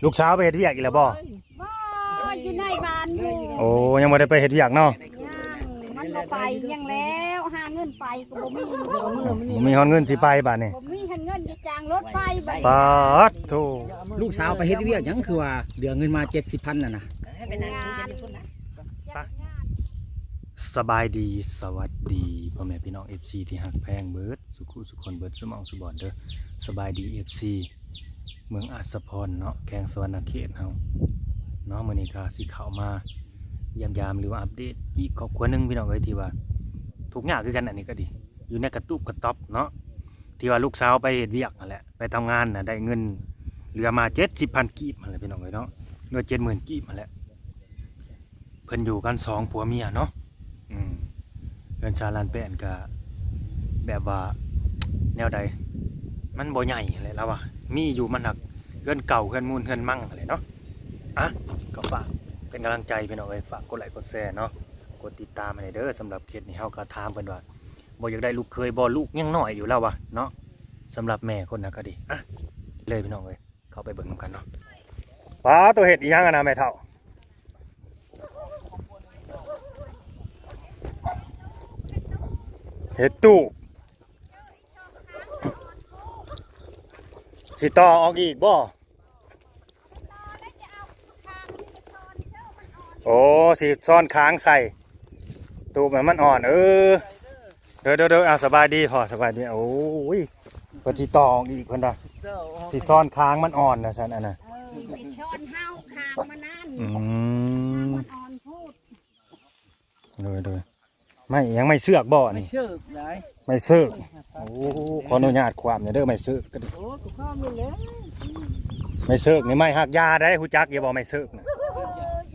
ລູກສາວໄປເຮັດວຽກອີກແລ້ວບໍ່? ບໍ່ ຢູ່ໃນບ້ານຢູ່. ໂອ້ ຍັງບໍ່ໄດ້ໄປເຮັດວຽກເນາະ. ຍັງ ມັນບໍ່ໄປຫຍັງແລ້ວ ຫາເງິນໄປກໍບໍ່ມີ. ບໍ່ມີຮອດເງິນຊິໄປບາດນີ້. ບໍ່ມີຮອດເງິນຊິຈ້າງລົດໄປບາດນີ້. ປາດໂທ້ ລູກສາວໄປເຮັດວຽກຫຍັງ ຄືວ່າເດືອນເງິນມາເຈັດສິບພັນນັ້ນນະ? ເຮັດງານ. ສະບາຍດີ ສະຫວັດດີ ພໍ່ແມ່ພີ່ນ້ອງ ເອັຟຊີ ທີ່ຮັກແພງເບິດສູ່ຜູ້ສູ່ຄົນ ເບິດສູ່ໝ່ອງສູ່ບ່ອນເດີ. ສະບາຍດີ ເອັຟຊີ ເມືອງອັດສະພອນເນາະ ແຂວງສະຫວັນນະເຂດເຮົາເນາະ. ມື້ນີ້ກໍຊິເຂົ້າມາຢ້ຽມຢາມ ຫຼືວ່າອັບເດດອີກຄອບຄົວໜຶ່ງ ພີ່ນ້ອງເອີຍ ທີ່ວ່າທຸກຍາກຄືກັນ. ອັນນີ້ກໍດີ ຢູ່ໃນກະຕຸບກະຕັອບເນາະ ທີ່ວ່າລູກສາວໄປເຮັດວຽກຫັ້ນແຫຼະ ໄປທຳງານນະ ໄດ້ເງິນເຫຼືອມາເຈັດສິບພັນກີບຫັ້ນແຫຼະ ພີ່ນ້ອງເອີຍເນາະ ຫຼືວ່າເຈັດໝື່ນກີບຫັ້ນແຫຼະ. ເພິ່ນຢູ່ກັນສອງຜົວເມຍເນາະ. ອືມ ເຮືອນຊານລານແປ້ນກະແບບວ່າແນວໃດ ມັນບໍ່ໃຫຍ່ຫັ້ນແຫຼະລາວວ່າ ມີຢູ່ມັນຫາກເຮືອນເກົ່າ ເຮືອນມູນເຮືອນມັງຫັ້ນແຫຼະເນາະ. ອ່ະ ກໍຝາກເປັນກຳລັງໃຈພີ່ນ້ອງເອີຍ ຝາກກົດໄລກົດແຊເນາະ ກົດຕິດຕາມໃຫ້ແດ່ເດີ. ສຳລັບເຂດນີ້ເຮົາກໍຖາມເພິ່ນວ່າ ບໍ່ຢາກໄດ້ລູກເຂີຍບໍ່ ລູກຍັງນ້ອຍຢູ່ລາວວ່າເນາະ. ສຳລັບແມ່ຄົນນັ້ນກໍດີ ອ່ະ ເລີຍພີ່ນ້ອງເອີຍ ເຂົ້າໄປເບິ່ງນຳກັນເນາະ. ປາໂຕ ເຮັດອີ່ຫຍັງຫັ້ນນະແມ່ເຖົ້າ? ເຮັດຕູບ ຊິຕໍ່ອອກອີກບໍ່? ໂອ້ ຊິຊ້ອນຄາງໃສ່ຕູບໃຫ້ມັນອ່ອນ. ເອີ ເດີໆໆ ອ່າ ສະບາຍດີພໍ່ ສະບາຍດີ. ໂອ້ຍ ເພິ່ນຊິຕໍ່ອອກອີກ ເພິ່ນວ່າຊິຊ້ອນຄາງມັນອ່ອນວ່າຊັ້ນ ອັນນະ. ເອີ ຊິຊ້ອນເຮົາຄາງມັນນັ້ນ. ອືມ ຄາງມັນອ່ອນໂພດ. ໂດຍໆ ໄມ້ຫຍັງ ໄມ້ເຊືອກບໍ່ອັນນີ້? ໄມ້ເຊືອກໄດ໋ ໄມ້ເຊືອກ. ໂອ້ ຂໍອະນຸຍາດຄວາມແດ່ເດີ ໄມ້ເຊືອກກໍດີ. ໂອ້ ກໍຄວາມນີ້ແຫຼະ ໄມ້ເຊືອກນີ້ໄມ້ຮາກຢາໄດ໋ ຮູ້ຈັກຢູ່ບໍ່? ໄມ້ເຊືອກນະ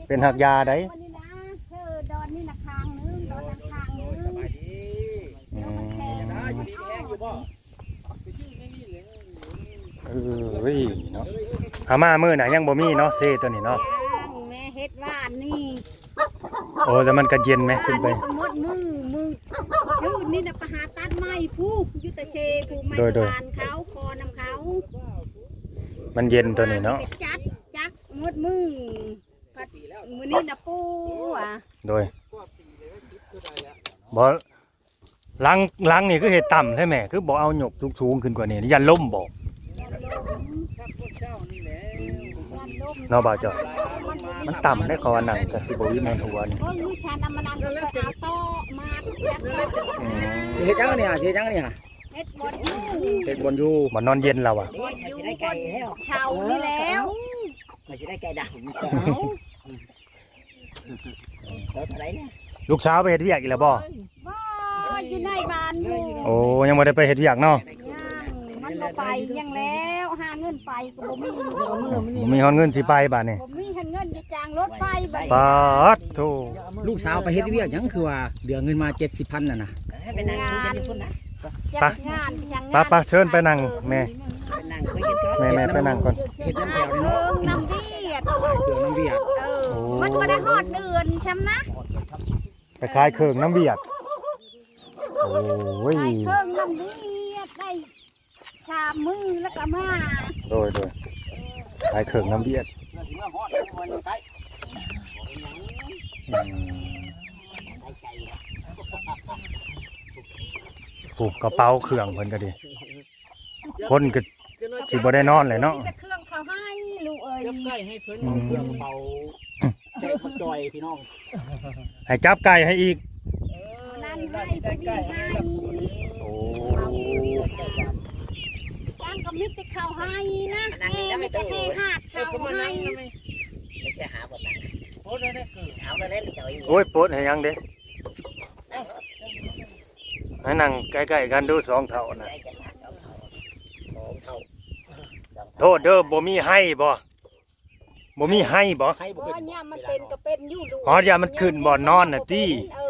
ເປັນຮາກຢາໄດ໋. ດອນນີ້ນະ ເຊີ ດອນນີ້ນະ ຄາງໜຶ່ງ ດອນນັ້ນຄາງໜຶ່ງ. ສະບາຍດີ. ອືມ ຢູ່ດີມີແຮງຢູ່ບໍ່? ເອີຍເນາະ ຫາມາມື້ໜ້າຍັງບໍ່ມີເນາະ ເຊໂຕນີ້ເນາະ. ຍັງ ແມ່ເຮັດວານນີ້. ໂອ້ ແຕ່ມັນກໍເຢັນແມ ຂຶ້ນໄປ ວານນີ້ກໍໝົດມື້ ມື້ຊື່ນນີ້ນະ ໄປຫາຕັດໄມ້ພູ້ ຢູ່ຕາເຊພູ້ ໄມ້ ໂດຍໆ ບ້ານເຂົາ ຂໍນຳເຂົາ. ມັນເຢັນໂຕນີ້ເນາະ ວານນີ້ກໍຈັດ ຈັກໝົດມື້ ພັດມື້ນີ້ນະປູວ່າ. ໂດຍ ບໍ່ ຫຼັງ ຫຼັງນີ້ຄືເຮັດຕ່ຳແທ້ແມ່ ຄືບໍ່ເອົາຍົກສູງໆຂຶ້ນກວ່ານີ້ ຢ້ານລົ້ມບໍ່? ເນາະ ບ່າວເຈົ້າ ມັນຕ່ຳເດ້ ເຂົາວ່ານັ່ງກໍຊິບໍ່ວິດໃນຫົວນີ້. ເບິ່ງ ມື້ຊານຳມານັ່ງ ຂ້ອຍເອົາໂຕະມາ. ອືມ ຊິເຮັດຫຍັງນີ້ຫະ ຊິເຮັດຫຍັງນີ້ຫະ? ເຮັດບ່ອນຢູ່ ເຮັດບ່ອນຢູ່ ບ່ອນນອນເຢັນລາວວ່າ. ບ່ອນຢູ່ ຊິໄດ້ໄກ່ແລ້ວ ເຊົ່ານີ້ແລ້ວ ກໍຊິໄດ້ໄກ່ດຳ. ເອົາ ລູກສາວໄປເຮັດວຽກອີກແລ້ວບໍ່? ບໍ່ ຢູ່ໃນບ້ານຢູ່. ໂອ້ ຍັງບໍ່ໄດ້ໄປເຮັດວຽກເນາະ. ຍັງ ມັນບໍ່ໄປຫຍັງແລ້ວ ຫາເງິນໄປກໍບໍ່ມີ. ບໍ່ມີຮອດເງິນຊິໄປບາດນີ້. ບໍ່ມີຮອດເງິນຊິຈ້າງລົດໄປບາດນີ້. ປາດໂທ້ ລູກສາວໄປເຮັດວຽກຫຍັງ ຄືວ່າເດືອນເງິນມາເຈັດສິບພັນນັ້ນນະ? ໄປນັ່ງຢູ່ພຸ້ນນະ. ໄປ ໄປ ໄປ ເຊີນໄປນັ່ງແມ່ ແມ່ ແມ່ໄປນັ່ງກ່ອນ. ເຮັດນຳແຖວນີ້ເນາະ ນຳວຽດ ຂາຍເຄື່ອງນຳວຽດ. ເອີ ໂອ້ ມັນບໍ່ໄດ້ຮອດເດືອນຊ້ຳນະ ໄປຂາຍເຄື່ອງນຳວຽດ. ໂອ້ຍ ຂາຍເຄື່ອງນຳວຽດໄດ້ສາມມື້ແລ້ວກໍມາ. ໂດຍໆ ຂາຍເຄື່ອງນຳວຽດ. ອືມ ໂອ້ ກະເປົາເຄື່ອງເພິ່ນກໍດີ ຄົນກໍຊິບໍ່ໄດ້ນອນແຫຼະເນາະ. ມີແຕ່ເຄື່ອງເຂົ້າໃຫ້ລູກເອີຍ. ຈັບໄກ່ໃຫ້ເພິ່ນ ອືມ ເອົາເຄື່ອງເຜົາແຊກມາຈ່ອຍພີ່ນ້ອງ ໃຫ້ຈັບໄກ່ໃຫ້ອີກ. ເອີ ນັ້ນໃຫ້ ຜູ້ນີ້ໃຫ້ ໂອ້ ຊ່າງກໍມີແຕ່ເຂົ້າໃຫ້ນະ ແມ່ມີແຕ່ແຫ່ຫາດເຂົ້າໃຫ້. ໄປເສຍຫາບໍ່ຕັງ ໂພດໄດ້ເກີດ ເອົາແລ້ວເຈົ້າອີກ. ໂອ້ຍ ໂພດໃຫ້ຫຍັງເດ້. ໃຫ້ນັ່ງໃກ້ໆກັນດູ ສອງເຖົ້ານະ. ສອງເຖົ້າ ສອງເຖົ້າ ໂທດເດີ ບໍ່ມີໄຮ່ບໍ່? ບໍ່ມີໄຮ່ບໍ່? ໄຮ່ບໍ່ຂຶ້ນ. ໂອ້ຍ ຍາມມັນເປັນກໍເປັນຢູ່ລູກ. ອໍ ຢ້ານມັນຂຶ້ນບ່ອນນອນນະຕິ. ເອີ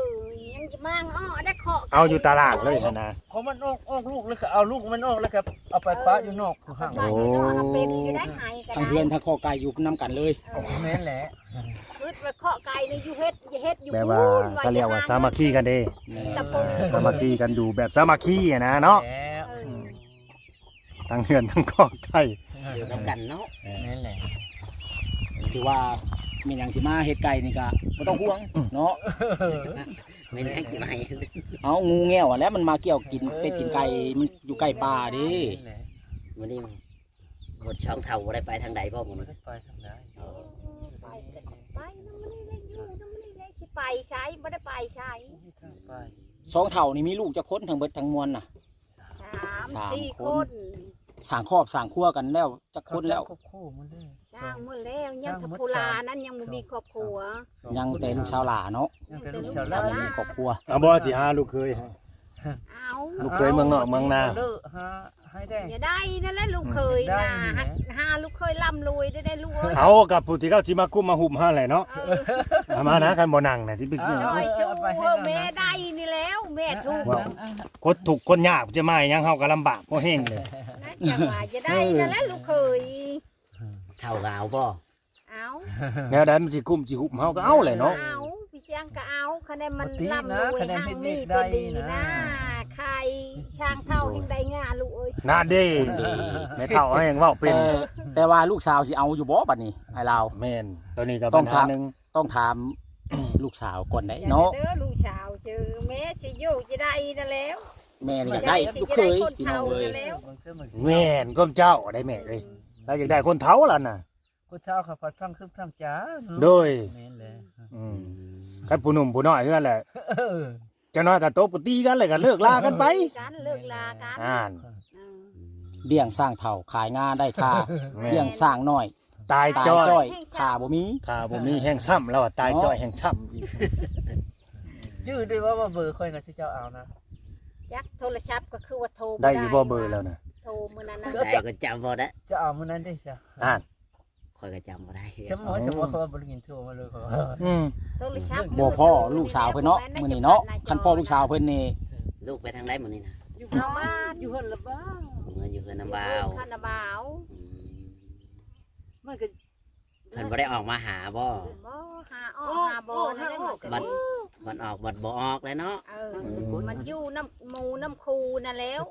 ຍັງຈະມາເອາະໄດ້ເຄາະ ເອົາຢູ່ຕາລ່າງເລີຍຫັ້ນນະ. ເພາະມັນອອກ ອອກລູກແລ້ວກໍເອົາລູກມັນອອກ ແລ້ວກໍເອົາໄປປະຢູ່ນອກ. ໂອ້ ເປັນຢູ່ໄດ້ໄຮ່ກໍໄດ້ ທັງເຮືອນທັງຄອກໄກ່ຢູ່ນຳກັນເລີຍ. ແມ່ນແຫຼະ. ຄຶດວ່າເຄາະໄກ່ນີ້ຢູ່ເຮັດ ເຮັດຢູ່ ແບບວ່າ ພຸ້ນ ເຂົາເອີ້ນວ່າສາມັກຄີກັນເດ້. ແມ່ນ ສາມັກຄີກັນ ຢູ່ແບບສາມັກຄີຫັ້ນນະເນາະ. ແມ່ນແຫຼະ. ອືມ. ທັງເຮືອນທັງຄອກໄດ້ ຢູ່ນຳກັນເນາະ. ແມ່ນແຫຼະ ຖືວ່າແມ່ນຫຍັງຊິມາເຮັດໄກ່ນີ້ກະບໍ່ຕ້ອງຫ່ວງເນາະ. ແມ່ນຫຍັງຊິມາເຮັດ ເອົາ ງູແງວຫັ້ນແຫຼະ ມັນມາກ່ຽວກິນເປັດກິນໄກ່ ມັນຢູ່ໃກ້ປ່າເດ້. ແມ່ນແຫຼະ ມື້ນີ້ ໝົດຊ່ອງເຖົ້າບໍ່ໄດ້ໄປທາງໃດບໍ່ມື້ນີ້? ບໍ່ໄດ້ໄປທາງໃດ. ອໍ ໄປ ໄປນຳມື້ນີ້ແຫຼະ ຢູ່ນຳມື້ນີ້ແຫຼະ ຊິໄປໃສ ບໍ່ໄດ້ໄປໃສ. ບໍ່ມີທາງໄປ. ຊ່ອງເຖົ້ານີ້ມີລູກຈັກຄົນ ທັງເບິດທັງມວນນະ? ສາມ ສາມ ສີ່ ຄົນ ຄົນ. ສ້າງຄອບສ້າງຄົວກັນແລ້ວຈັກຄົນແລ້ວ? ຄອບຄົວໝົດແລ້ວ ສ້າງໝົດແລ້ວ ຍັງ ສາມ ແຕ່ຜູ້ຫຼ້ານັ້ນຍັງບໍ່ມີຄອບຄົວ. ຍັງແຕ່ລູກສາວຫຼ້າເນາະ ຍັງແຕ່ລູກສາວຫຼ້າ ຍັງບໍ່ມີຄອບຄົວ. ເອົາບໍ່ ຊິຫາລູກເຂີຍໃຫ້? ເອົາ ລູກເຂີຍເມືອງນອກເມືອງນາ ຫາໃຫ້ແດ່. ຢ່າໄດ້ນັ້ນແຫຼະລູກເຂີຍນະ ຫາລູກເຂີຍລ່ຳລວຍໄດ້ໄດ໋ລູກເອີຍ. ເອົາ ກັບຜູ້ທີ່ເຂົາຊິມາກຸມມາຫຸ້ມຫັ້ນແຫຼະເນາະ. ເອີ ເອົາມານະ ຄັນບໍ່ນັ່ງນະ ຊິໄປກິນ ຊ່ອຍຊູເອີ ແມ່ໄດ້ນີ້ແລ້ວ ແມ່ທຸກ ຄົນທຸກຄົນຍາກຈະມາຫຍັງ ເຮົາກໍລຳບາກພໍແຮງເລີຍ. ນັ້ນຈັ່ງວ່າ ຢ່າໄດ້ນັ້ນແຫຼະລູກເຂີຍ. ເຖົ້າກໍເອົາບໍ່? ເອົາ ແນວໃດມັນຊິກຸ້ມຊິຫຸ້ມເຮົາກໍເອົາແຫຼະເນາະ. ເອົາ ພີ່ຊຽງກໍເອົາ ຄະແນນມັນລ່ຳລວຍ ຮັ່ງມີກໍດີນະ ຂາຍຊ່າງເຖົ້າແຮ່ງໄດ້ງາລູກເອີຍ. ນັ້ນເດ້ ແມ່ເຖົ້າແຮ່ງເວົ້າເປັນ. ແຕ່ ແຕ່ວ່າລູກສາວຊິເອົາຢູ່ບໍ່ບັດນີ້ ອ້າຍລາວ? ແມ່ນ ໂຕນີ້ກໍບັນຫາໜຶ່ງ ຕ້ອງຖາມລູກສາວກ່ອນໄດ໋ເນາະ. ເດີລູກສາວເຈີ ແມ່ຊິຢູ່ຈະໄດ້ນັ້ນແຫຼະ ແມ່ນີ້ຢາກໄດ້ລູກເຂີຍພີ່ນ້ອງເອີຍ. ແມ່ນ ຄວາມເຈົ້າໄດ໋ແມ່ເອີຍ ລາວຢາກໄດ້ຄົນເຖົ້າລະນະ. ຜູ້ເຖົ້າເຂົາພັດຟັງຄຶມທາງຈາເນາະ. ໂດຍ ແມ່ນແຫຼະ. ອືມ ຄັນຜູ້ໜຸ່ມຜູ້ນ້ອຍເຮືອນແຫຼະ ເອີ ຈັກໜ້ອຍກໍຕົບກໍຕີກັນ ແລ້ວກໍເລີກລາກັນໄປ ກັນ ເລີກລາກັນ. ອ່ານ ເອີ ລ້ຽງຊ້າງເຖົ້າຂາຍງາໄດ້ຄ່າ ແມ່ນ ລ້ຽງຊ້າງນ້ອຍຕາຍຈ້ອຍ ຕາຍຈ້ອຍ ຄ່າບໍ່ມີ ຄ່າບໍ່ມີ ແຮ່ງຊ້ຳ ລາວວ່າຕາຍຈ້ອຍ ເນາະ ແຮ່ງຊ້ຳອີກ. ຈື່ໄດ້ບໍ່ວ່າເບີຂ້ອຍນະ ທີ່ເຈົ້າເອົານະ? ຈັກໂທລະສັບກໍຄືວ່າໂທໄດ້ຢູ່ບໍ່ເບີລາວນະ? ໂທມື້ນັ້ນນະ ໄດ້ກໍຈຳບໍ່ໄດ້ ເຈົ້າເອົາມື້ນັ້ນເດ້ຊະ. ອ່ານ ຂ້ອຍກໍຈຳບໍ່ໄດ້. ສະໝໍ ເອົ້າ ສະໝໍ ເຂົາວ່າບໍ່ໄດ້ຍິນໂທມາເລີຍ ເຂົາວ່າ ອືມ ໂທລະສັບ ບໍ່ພໍ້ລູກສາວເພິ່ນເນາະ ມື້ນີ້ເນາະ. ຄັນພໍ້ລູກສາວເພິ່ນນີ້ ລູກໄປທາງໃດມື້ນີ້ນະ? ຢູ່ບ້ານ ຢູ່ເຮືອນລະບ່າວ ເມືອຢູ່ເຮືອນນຳບ່າວ ເຮືອນນຳບ່າວ. ອືມ ມັນກໍ ເພິ່ນບໍ່ໄດ້ອອກມາຫາບໍ່? ບໍ່ ຫາອອກ ຫາບໍ່ ຫາອອກ ບັດ ບັດອອກບັດບໍ່ອອກແຫຼະເນາະ. ເອີ ມັນຢູ່ນຳໝູ່ນຳຄູ່ນັ້ນແລ້ວ.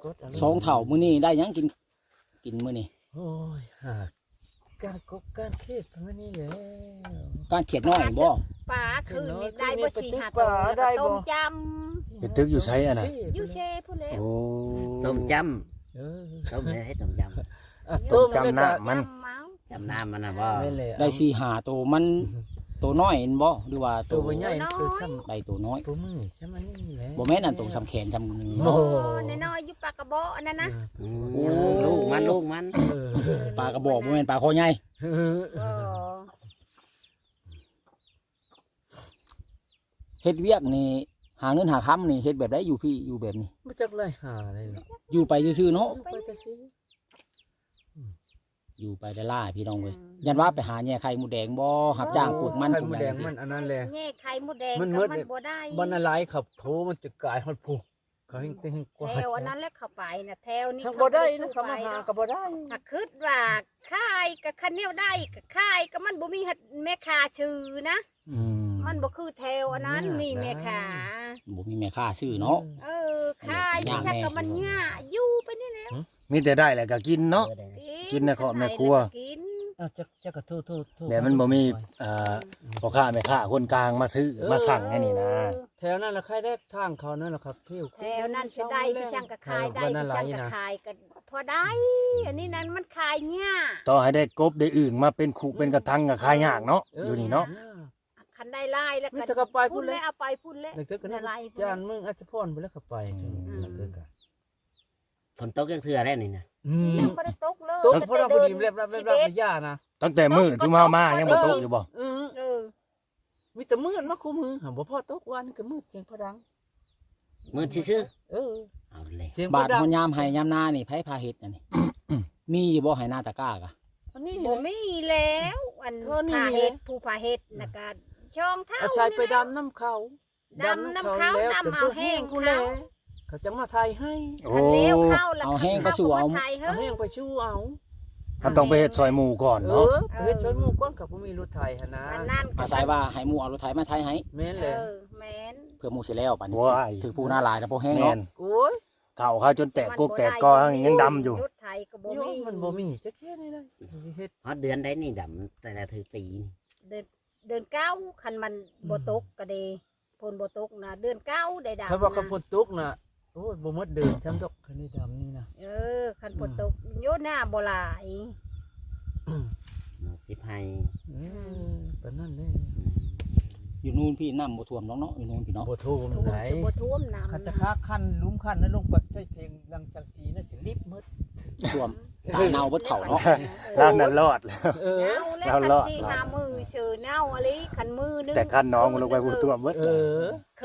ສອງເຖົ້າມື້ນີ້ໄດ້ຫຍັງກິນ ກິນມື້ນີ້? ໂອ້ຍ ຫາການກົບການເຂດປະມານນີ້ແຫຼະ. ການຂຽດນ້ອຍບໍ່? ປາຄືນນີ້ໄດ້ບໍ່ສີ່ຫ້າໂຕ ແລ້ວກໍຕົ້ມຈ້ຳ. ເຮັດຕຶກຢູ່ໃສອັນນະ? ຢູ່ເຊພຸ້ນແຫຼະ. ໂອ້ ຕົ້ມຈ້ຳ. ເອີ ຕົ້ມໃຫ້ຕົ້ມຈ້ຳ ຕົ້ມຈ້ຳນ້ຳມັນ ຈ້ຳນ້ຳມັນນະບໍ່? ແມ່ນແຫຼະ ໄດ້ສີ່ຫ້າໂຕ ມັນໂຕນ້ອຍແມ່ນບໍ່ ຫຼືວ່າໂຕ ໂຕບໍ່ໃຫຍ່ ໂຕຊ້ຳ ໄດ້ໂຕນ້ອຍ ໂຕມືຊ້ຳອັນນີ້ແຫຼະ. ບໍ່ແມ່ນອັນໂຕສ່ຳແຂນສ່ຳ ໂອ້ ນ້ອຍໆ ຢູ່ປາກະເບາະອັນນັ້ນນະ. ອືມ ໂອ້ ລູກມັນ ລູກມັນ ເອີ ປາກະເບາະ ບໍ່ແມ່ນປາຄໍໃຫຍ່. ເອີ ບໍ່ ເຮັດວຽກນີ້ ຫາເງິນຫາຄຳນີ້ ເຮັດແບບໃດຢູ່ພີ້ ຢູ່ແບບນີ້? ບໍ່ຈັກລາຍຫາໄດ໋ ຢູ່ໄປຊື່ໆເນາະ ຢູ່ໄປແຕ່ຊື່ ອືມ ຢູ່ໄປລ້າໆ ພີ່ນ້ອງເອີຍ. ອືມ ຢ້ານວ່າໄປຫາແຍ່ໄຂ່ມົດແດງບໍ່? ຮັບຈ້າງປູກມັນ ໂອ້ ໄຂ່ມົດແດງມັນອັນນັ້ນແຫຼະ ແຍ່ໄຂ່ມົດແດງມັນໝົດ ມັນບໍ່ໄດ້ ບັນນາໄລເຂົາໂທ ມັນຈະກາຍຮອດພູ ເຂົາແຮ່ງແຕ່ແຮ່ງກວາດ ແຖວອັນນັ້ນແຫຼະເຂົາໄປນະ ແຖວນີ້ ເຂົາບໍ່ໄດ້ນະ ເຂົາມາຫາກໍບໍ່ໄດ້. ຖ້າຄິດວ່າຂາຍກໍຄັນແນວໃດກໍຂາຍ ກໍມັນບໍ່ມີແມ່ຄ້າຊື້ນະ. ອືມ ມັນບໍ່ຄືແຖວອັນນັ້ນ ມີແມ່ຄ້າ ບໍ່ມີແມ່ຄ້າຊື້ເນາະ. ເອີ ຂາຍຈັກກໍມັນຍາກ ຢູ່ໄປນີ້ແຫຼະ. ມີແຕ່ໄດ້ແລ້ວກໍກິນເນາະ ກິນ ກິນໃນຄອບໃນຄົວ ກິນ. ເອີ ຈັກ ຈັກກໍໂທ ໂທ ໂທ ແບບມັນບໍ່ມີ ເອີ ພໍ່ຄ້າແມ່ຄ້າຄົນກາງມາຊື້ ເອີ ມາສັ່ງໃຫ້ນີ້ນະ. ແຖວນັ້ນລະຂາຍແດກ ທາງເຂົານັ້ນລະຄັບ ແຖວນັ້ນຊິໄດ້ ພີ່ຊ່າງກໍຂາຍໄດ້ ພີ່ຊ່າງກໍຂາຍກໍພໍໄດ້. ອັນນີ້ນັ້ນມັນຂາຍຍາກ ຕໍ່ໃຫ້ໄດ້ກົບໄດ້ອຶ່ງມາເປັນຄຸເປັນກະທັງກໍຂາຍຍາກເນາະ. ເອີ ຢູ່ນີ້ເນາະ ຍາກ ຄັນໄດ້ຫຼາຍແລ້ວກໍ ມີແຕ່ເຂົາໄປພຸ້ນແຫຼະ ເອົາໄປພຸ້ນແຫຼະ. ແລ້ວເຈົ້າກໍນັບຈານເມືອງອັດສະພອນພຸ້ນແຫຼະເຂົາໄປ. ອືມ ແລ້ວເຈົ້າກໍ ຝົນຕົກຈັກເທື່ອແລ້ວນີ້ນະ? ອືມ ຍັງບໍ່ໄດ້ຕົກເລີຍ ຕົກພໍດີແລ້ວໆ ລະຍານະ. ຕັ້ງແຕ່ມື້ຊຸມເຮົາມາຍັງບໍ່ຕົກຢູ່ບໍ່? ເອີ ເອີ ມີແຕ່ມືດມາຄູ່ມື້ ຫາບໍ່ພໍຕົກ. ວານນີ້ກໍມືດ ສຽງຟ້າດັງ ມືດຊື່ໆ. ເອີ ເອົາແຫຼະ ບາດຮອດຍາມໄຮ່ຍາມນານີ້ ໃຜພາເຮັດອັນນີ້? ມີຢູ່ບໍ່ໄຮ່ນາຕາກ້າກະ? ອັນນີ້ ບໍ່ມີແລ້ວ ອັນພາເຮັດ ຜູ້ພາເຮັດນະກະຊ່ອງເທົ່າ ອາໄສໄປດຳນຳເຂົາ ດຳນຳເຂົາ ດຳເອົາແຮງເຂົາ ເຂົາຈັ່ງມາໄຖໃຫ້. ໂອ້ ເອົາແຮງໄປສູ່ເອົາ ເອົາແຮງໄປສູ່ເອົາ. ເຮົາຕ້ອງໄປເຮັດຊ່ອຍໝູ່ກ່ອນເນາະ. ເອີ ໄປເຮັດຊ່ອຍໝູ່ກ່ອນ ເຂົາບໍ່ມີລົດໄຖຫັ້ນນະ. ອາໄສວ່າໃຫ້ໝູ່ເອົາລົດໄຖມາໄຖໃຫ້. ແມ່ນແຫຼະ ເອີ ແມ່ນ ເພື່ອໝູ່ຊິແລ້ວປານນີ້. ຖືກປູນາຫຼາຍນະ ບໍ່ແຮງເນາະ. ໂອ້ຍ ເຖົ້າເຂົາຈົນແຕກກົກແຕກກໍຍັງດຳຢູ່. ລົດໄຖກໍບໍ່ມີ ໂຍ ມັນບໍ່ມີຈັກເທື່ອນີ້ນະ ຊິເຮັດ ຮອດເດືອນໃດນີ້ດຳ ແຕ່ລະເທື່ອປີນີ້? ເດືອນ ເດືອນເກົ້າ ຄັນມັນບໍ່ຕົກກໍເດ ຝົນບໍ່ຕົກນະ ເດືອນເກົ້າໄດ້ດຳ. ຄັນວ່າ ນະ ຄັນຝົນຕົກນະ ໂອ້ຍ ບໍ່ໝົດເດືອນຊ້ຳດອກ ຄັນໄດ້ດຳນີ້ນະ. ເອີ ຄັນຝົນ ອືມ ຕົກ ໂຍ ໜ້າບໍ່ຫຼາຍ. ເນາະ ສິບໄຮ່ ເອີ ປານນັ້ນແຫຼະ. ຢູ່ນູນພີ້ນ້ຳບໍ່ຖ້ວມດອກເນາະ ຢູ່ນູນພີ້ເນາະ ບໍ່ຖ້ວມ ຖ້ວມໃດ ຊິບໍ່ຖ້ວມນ້ຳ ຄັນແຕ່ ນະ ຄັນຫຼຸມຄັນນັ້ນລົງໄປໃສ່ເທັງຫຼັງຈັງ ສີນະ ຊິລິບໝົດ ຖ້ວມ ຕາຍເນົ່າເບິດເຂົ້າເນາະ. ລາວນັ້ນລອດ ເອີ ເນົ່າແລ້ວ ລາວລອດ ຄັນສີ່ຫ້າມື້ຊື່ເນົ່າອີ່ຫຼີ ຄັນມື້ໜຶ່ງ ແຕ່ຄັນໜອງລົງໄປ ເອີ ຜູ້ຖ້ວມເບິດ. ເອີ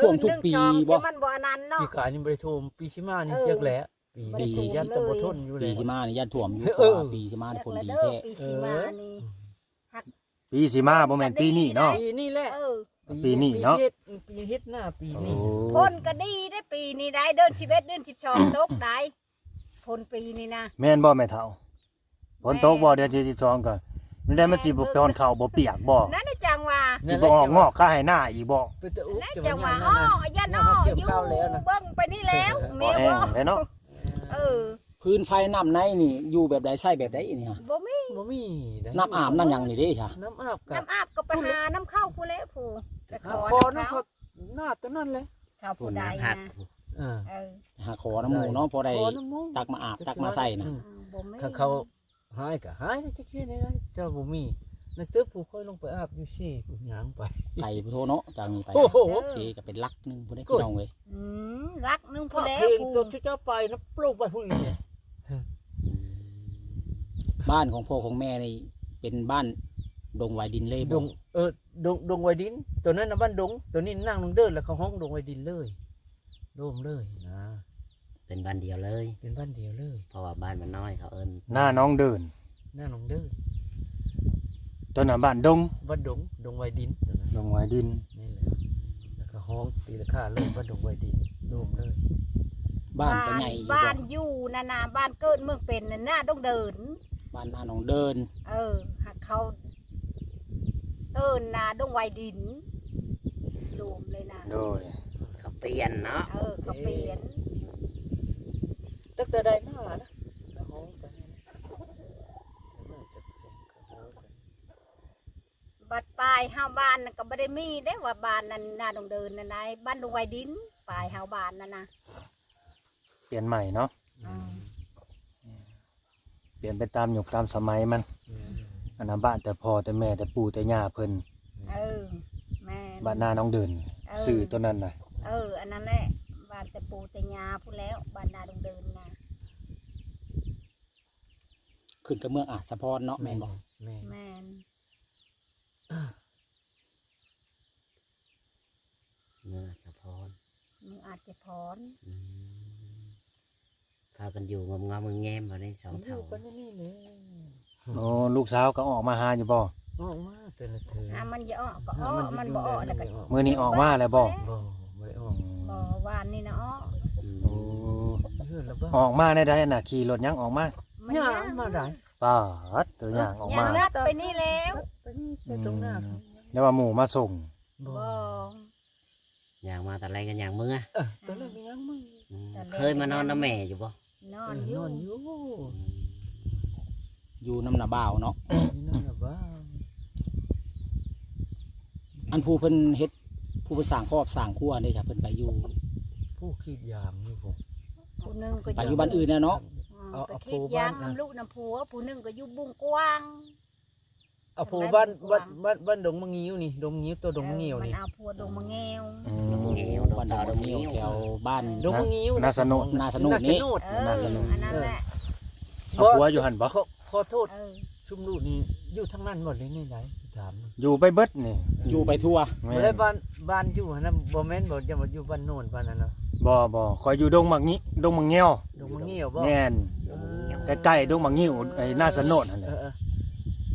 ຖ້ວມທຸກປີບໍ່? ຄືໜຶ່ງສອງ ມັນບໍ່ອັນນັ້ນເນາະ ປີກາຍຍັງບໍ່ໄດ້ຖ້ວມ ປີຊິມານີ້ ເອີ ຈັກແຫຼະ ປີ ບໍ່ໄດ້ຖ້ວມ ປີ ຢ້ານແຕ່ບໍ່ ເອີ ທົນຢູ່ແລ້ວ ປີຊິມາ ນີ້ຢ້ານຖ້ວມຢູ່ ເອີ ເພາະວ່າປີຊິມານີ້ຝົນດີແທ້ ເອີ ປີຊິມານີ້ ເອີ ຮັກ ປີຊິມາ ບໍ່ແມ່ນປີນີ້ເນາະ ປີນີ້ແຫຼະ ເອີ ປີນີ້ເນາະ ປີເຮັດ ປີເຮັດນາປີນີ້. ໂອ້ ຝົນກໍດີເດ້ປີນີ້ໄດ໋ ເດືອນສິບເອັດ ເດືອນສິບສອງ ຕົກໄດ໋ ຝົນປີນີ້ນະ. ແມ່ນບໍ່ແມ່ເຖົ້າ? ຝົນຕົກບໍ່ ເດືອນສິບສອງ ກໍ ມັນໄດ້ ມັນຊິບໍ່ ແມ່ນ ຖອນເຂົ້າບໍ່ປຽກບໍ່? ນັ້ນນະ ຈັ່ງວ່າ ຊິບໍ່ອອກງອກຄາໄຮ່ນາອີກບໍ່? ເປັນຕາອຸກ ນັ້ນຈັ່ງວ່າ ຈັ່ງວ່າ ອ້ອ ຢ້ານອ້ອ ຢູ່ເບິ່ງໄປນີ້ແລ້ວ ແມ່ນບໍ່? ເອີ ພື້ນໄຟນ້ຳໃນນີ້ຢູ່ແບບໃດ ໃຊ້ແບບໃດນີ້ຮະ? ບໍ່ມີ ບໍ່ມີ ນ້ຳອາບນ້ຳຫຍັງນີ້ເດ້ຊະ? ນ້ຳອາບກະ ນ້ຳອາບກໍໄປຫານ້ຳເຂົ້າພຸ້ນແຫຼະ ຜູ້ ໄປຂໍນ້ຳເຂົ້າ ໜ້າຕົວນັ້ນແຫຼະ ເຂົ້າຜູ້ໃດນະ ເອີ ຫາຂໍນ້ຳໝູ່ເນາະ ພໍໄດ້ຕັກມາອາບ ຕັກມາໃຊ້ນະ. ອືມ ບໍ່ມີ ຄັນເຂົາ ຫາຍກໍຫາຍ ຈັກເຮັດແນວໃດ ເຈົ້າບໍ່ມີ. ນັກເຕີບຜູ້ຂ້ອຍລົງໄປອາບຢູ່ເຊ ຜູ້ຍ່າງໄປ ໄກໂພດເນາະ ຈາກນີ້ໄປ ໂອ້ໂຫ ເຊກໍເປັນຫຼັກໜຶ່ງພຸ້ນເດ້ ໂອ້ຍ ພີ່ນ້ອງເອີຍ. ອືມ ຫຼັກໜຶ່ງພຸ້ນແຫຼະ ເພງ ຜູ້ ຕົວເຈົ້າໄປນະ ໂປກໄປພຸ້ນເລີຍ. ບ້ານຂອງພໍ່ຂອງແມ່ນີ້ເປັນບ້ານດົງວາຍດິນເລີຍບໍ່? ດົງ ເອີ ດົງ ດົງວາຍດິນ ຕົວນັ້ນນະບ້ານດົງ ຕົວນີ້ນາງດົງເດີນ ແລ້ວເຂົາຮ້ອງດົງວາຍດິນເລີຍ ໂດມເລີຍນະ. ເປັນບ້ານດຽວເລີຍ ເປັນບ້ານດຽວເລີຍ ເພາະວ່າບ້ານມັນນ້ອຍ ເຂົາເອີ້ນ ນາໜອງເດີນ ນາໜອງເດີນ. ຕົວນັ້ນບ້ານດົງ ບ້ານດົງ ດົງວາຍດິນ ຕົວນັ້ນ ດົງວາຍດິນ ນີ້ແຫຼະ. ແລ້ວກໍຮ້ອງຕີລາຄາເລີຍ ບ້ານດົງວາຍດິນ ໂດມເລີຍ. ບ້ານກໍໃຫຍ່ຢູ່ ບ້ານ ບ້ານຢູ່ນັ້ນນະ ບ້ານເກີດເມືອງເປັນນັ້ນນາດົງເດີນ ບ້ານນາໜອງເດີນ. ເອີ ຫາກເຂົາ ເອີ້ນນາດົງວາຍດິນ ລວມເລີຍນະ. ໂດຍ ເຂົາປ່ຽນເນາະ ເອີ ເຂົາປ່ຽນ. ຕັ້ງແຕ່ໃດມານະ ກະຮ້ອງໄປ ບັດປາຍເຮົາບ້ານນະ ກະບໍ່ໄດ້ມີເດ້ວ່າບ້ານນັ້ນນາດົງເດີນນັ້ນໃດ ບ້ານດົງວາຍດິນ ປາຍເຮົາບ້ານນັ້ນນະ. ປ່ຽນໃໝ່ເນາະ ອືມ ປ່ຽນໄປຕາມຍຸກຕາມສະໄໝມັນ. ແມ່ນ ອັນນັ້ນບ້ານແຕ່ພໍ່ແຕ່ແມ່ແຕ່ປູ່ແຕ່ຍ່າເພິ່ນ. ເອີ ແມ່ນ ບ້ານນາໜອງເດີນ ເອີ ຊື່ຕົວນັ້ນນະ. ເອີ ອັນນັ້ນແຫຼະ ບ້ານແຕ່ປູ່ແຕ່ຍ່າພຸ້ນແລ້ວ ບ້ານນາດົງເດີນນະ. ຂຶ້ນກັບເມືອງອາດສະພອນເນາະ ແມ່ນບໍ່? ແມ່ນ ແມ່ນ ແມ່ນ. ເມືອງອາດສະພອນ ເມືອງອາດສະພອນ. ອືມ ພາກັນຢູ່ງອມໆແງມໆ ບໍ່ໄດ້ສອງເຖົ້າ ຢູ່ກັນຢູ່ນີ້ແຫຼະ. ໂອ້ ລູກສາວກໍອອກມາຫາຢູ່ບໍ່? ອອກມາແຕ່ລະເທື່ອ ຫາມັນຢາກອອກກໍອອກ ມັນບໍ່ອອກແລ້ວກໍ ມື້ນີ້ອອກມາແລ້ວບໍ່? ບໍ່ ບໍ່ໄດ້ອອກ ບໍ່ ວານນີ້ນະອອກ. ອືມ ໂອ້ ຢູ່ເຮືອນລະບໍ່? ອອກມາແນວໃດນະ? ຂີ່ລົດຫຍັງອອກມາ? ມັນຍ່າງ ຍ່າງມາໄດ໋. ປາດ ຕົວຍ່າງອອກມາ ຍ່າງລັດໄປນີ້ແລ້ວ ອືມ ແຕ່ວ່າໝູ່ມາສົ່ງ. ບໍ່ ຍ່າງມາຕອນແລງກໍຍ່າງເມືອ. ເອີ ຕອນແລງກໍຍ່າງເມືອ. ອືມ ຕອນແລງ ເຄີຍມານອນນຳແມ່ຢູ່ບໍ່? ນອນຢູ່ ເອີ ນອນຢູ່ ອືມ ຢູ່ນຳນ້າບ່າວເນາະ ຢູ່ນຳນ້າບ່າວ. ອັນຜູ້ເພິ່ນເຮັດ ຜູ້ເພິ່ນສ້າງຄອບສ້າງຄົວເດ້ ຖ້າເພິ່ນໄປຢູ່ ຜູ້ກຣີດຢາງຢູ່ພຸ້ນ ຜູ້ໜຶ່ງກໍ ໄປຢູ່ບ້ານອື່ນແລ້ວເນາະ. ອືມ ເອົາ ໄປກຣີດຢາງນຳລູກນຳຜົວ ຜູ້ໜຶ່ງກໍຢູ່ບຸງກວາງ. ເອົາຜົວບ້ານ ບ້ານ ບ້ານດົງມະງິ້ວນີ້ ດົງມະງິ້ວ ຕົວດົງມະງິ້ວນີ້ ເອີ ມັນເອົາຜົວດົງມະງິ້ວ. ອືມ ດົງມະງິ້ວ ບ້ານດົງມະງິ້ວ ແຖວບ້ານດົງມະງິ້ວ ນາສະໂນດ ນາສະໂນດນີ້ ເອີ ນາສະໂນດ ອັນນັ້ນແຫຼະ. ເອີ ເອົາຜົວຢູ່ຫັ້ນບໍ່? ຂໍ ຂໍໂທດ ເອີ ຊຸມລູກນີ້ຢູ່ທາງນັ້ນບໍ່ ຫຼືແນວໃດ? ຖາມ ຢູ່ໄປເບິດນີ້ ຢູ່ໄປທົ່ວ. ແມ່ນ ບໍ່ໄດ້ ບ້ານ ບ້ານຢູ່ຫັ້ນນະ ບໍ່ແມ່ນບໍ່ ຢ່າວ່າຢູ່ບ້ານໂນນ ບ້ານນັ້ນນະ. ບໍ່ ບໍ່ ຂ້ອຍຢູ່ດົງໝາກງິ ດົງໝາກງຽວ. ດົງໝາກງຽວບໍ່? ແມ່ນ ເອີ ໃກ້ໆດົງໝາກງິ້ວ ໄອ້ນາສະໂນດຫັ້ນແຫຼະ. ເອີ ເອີ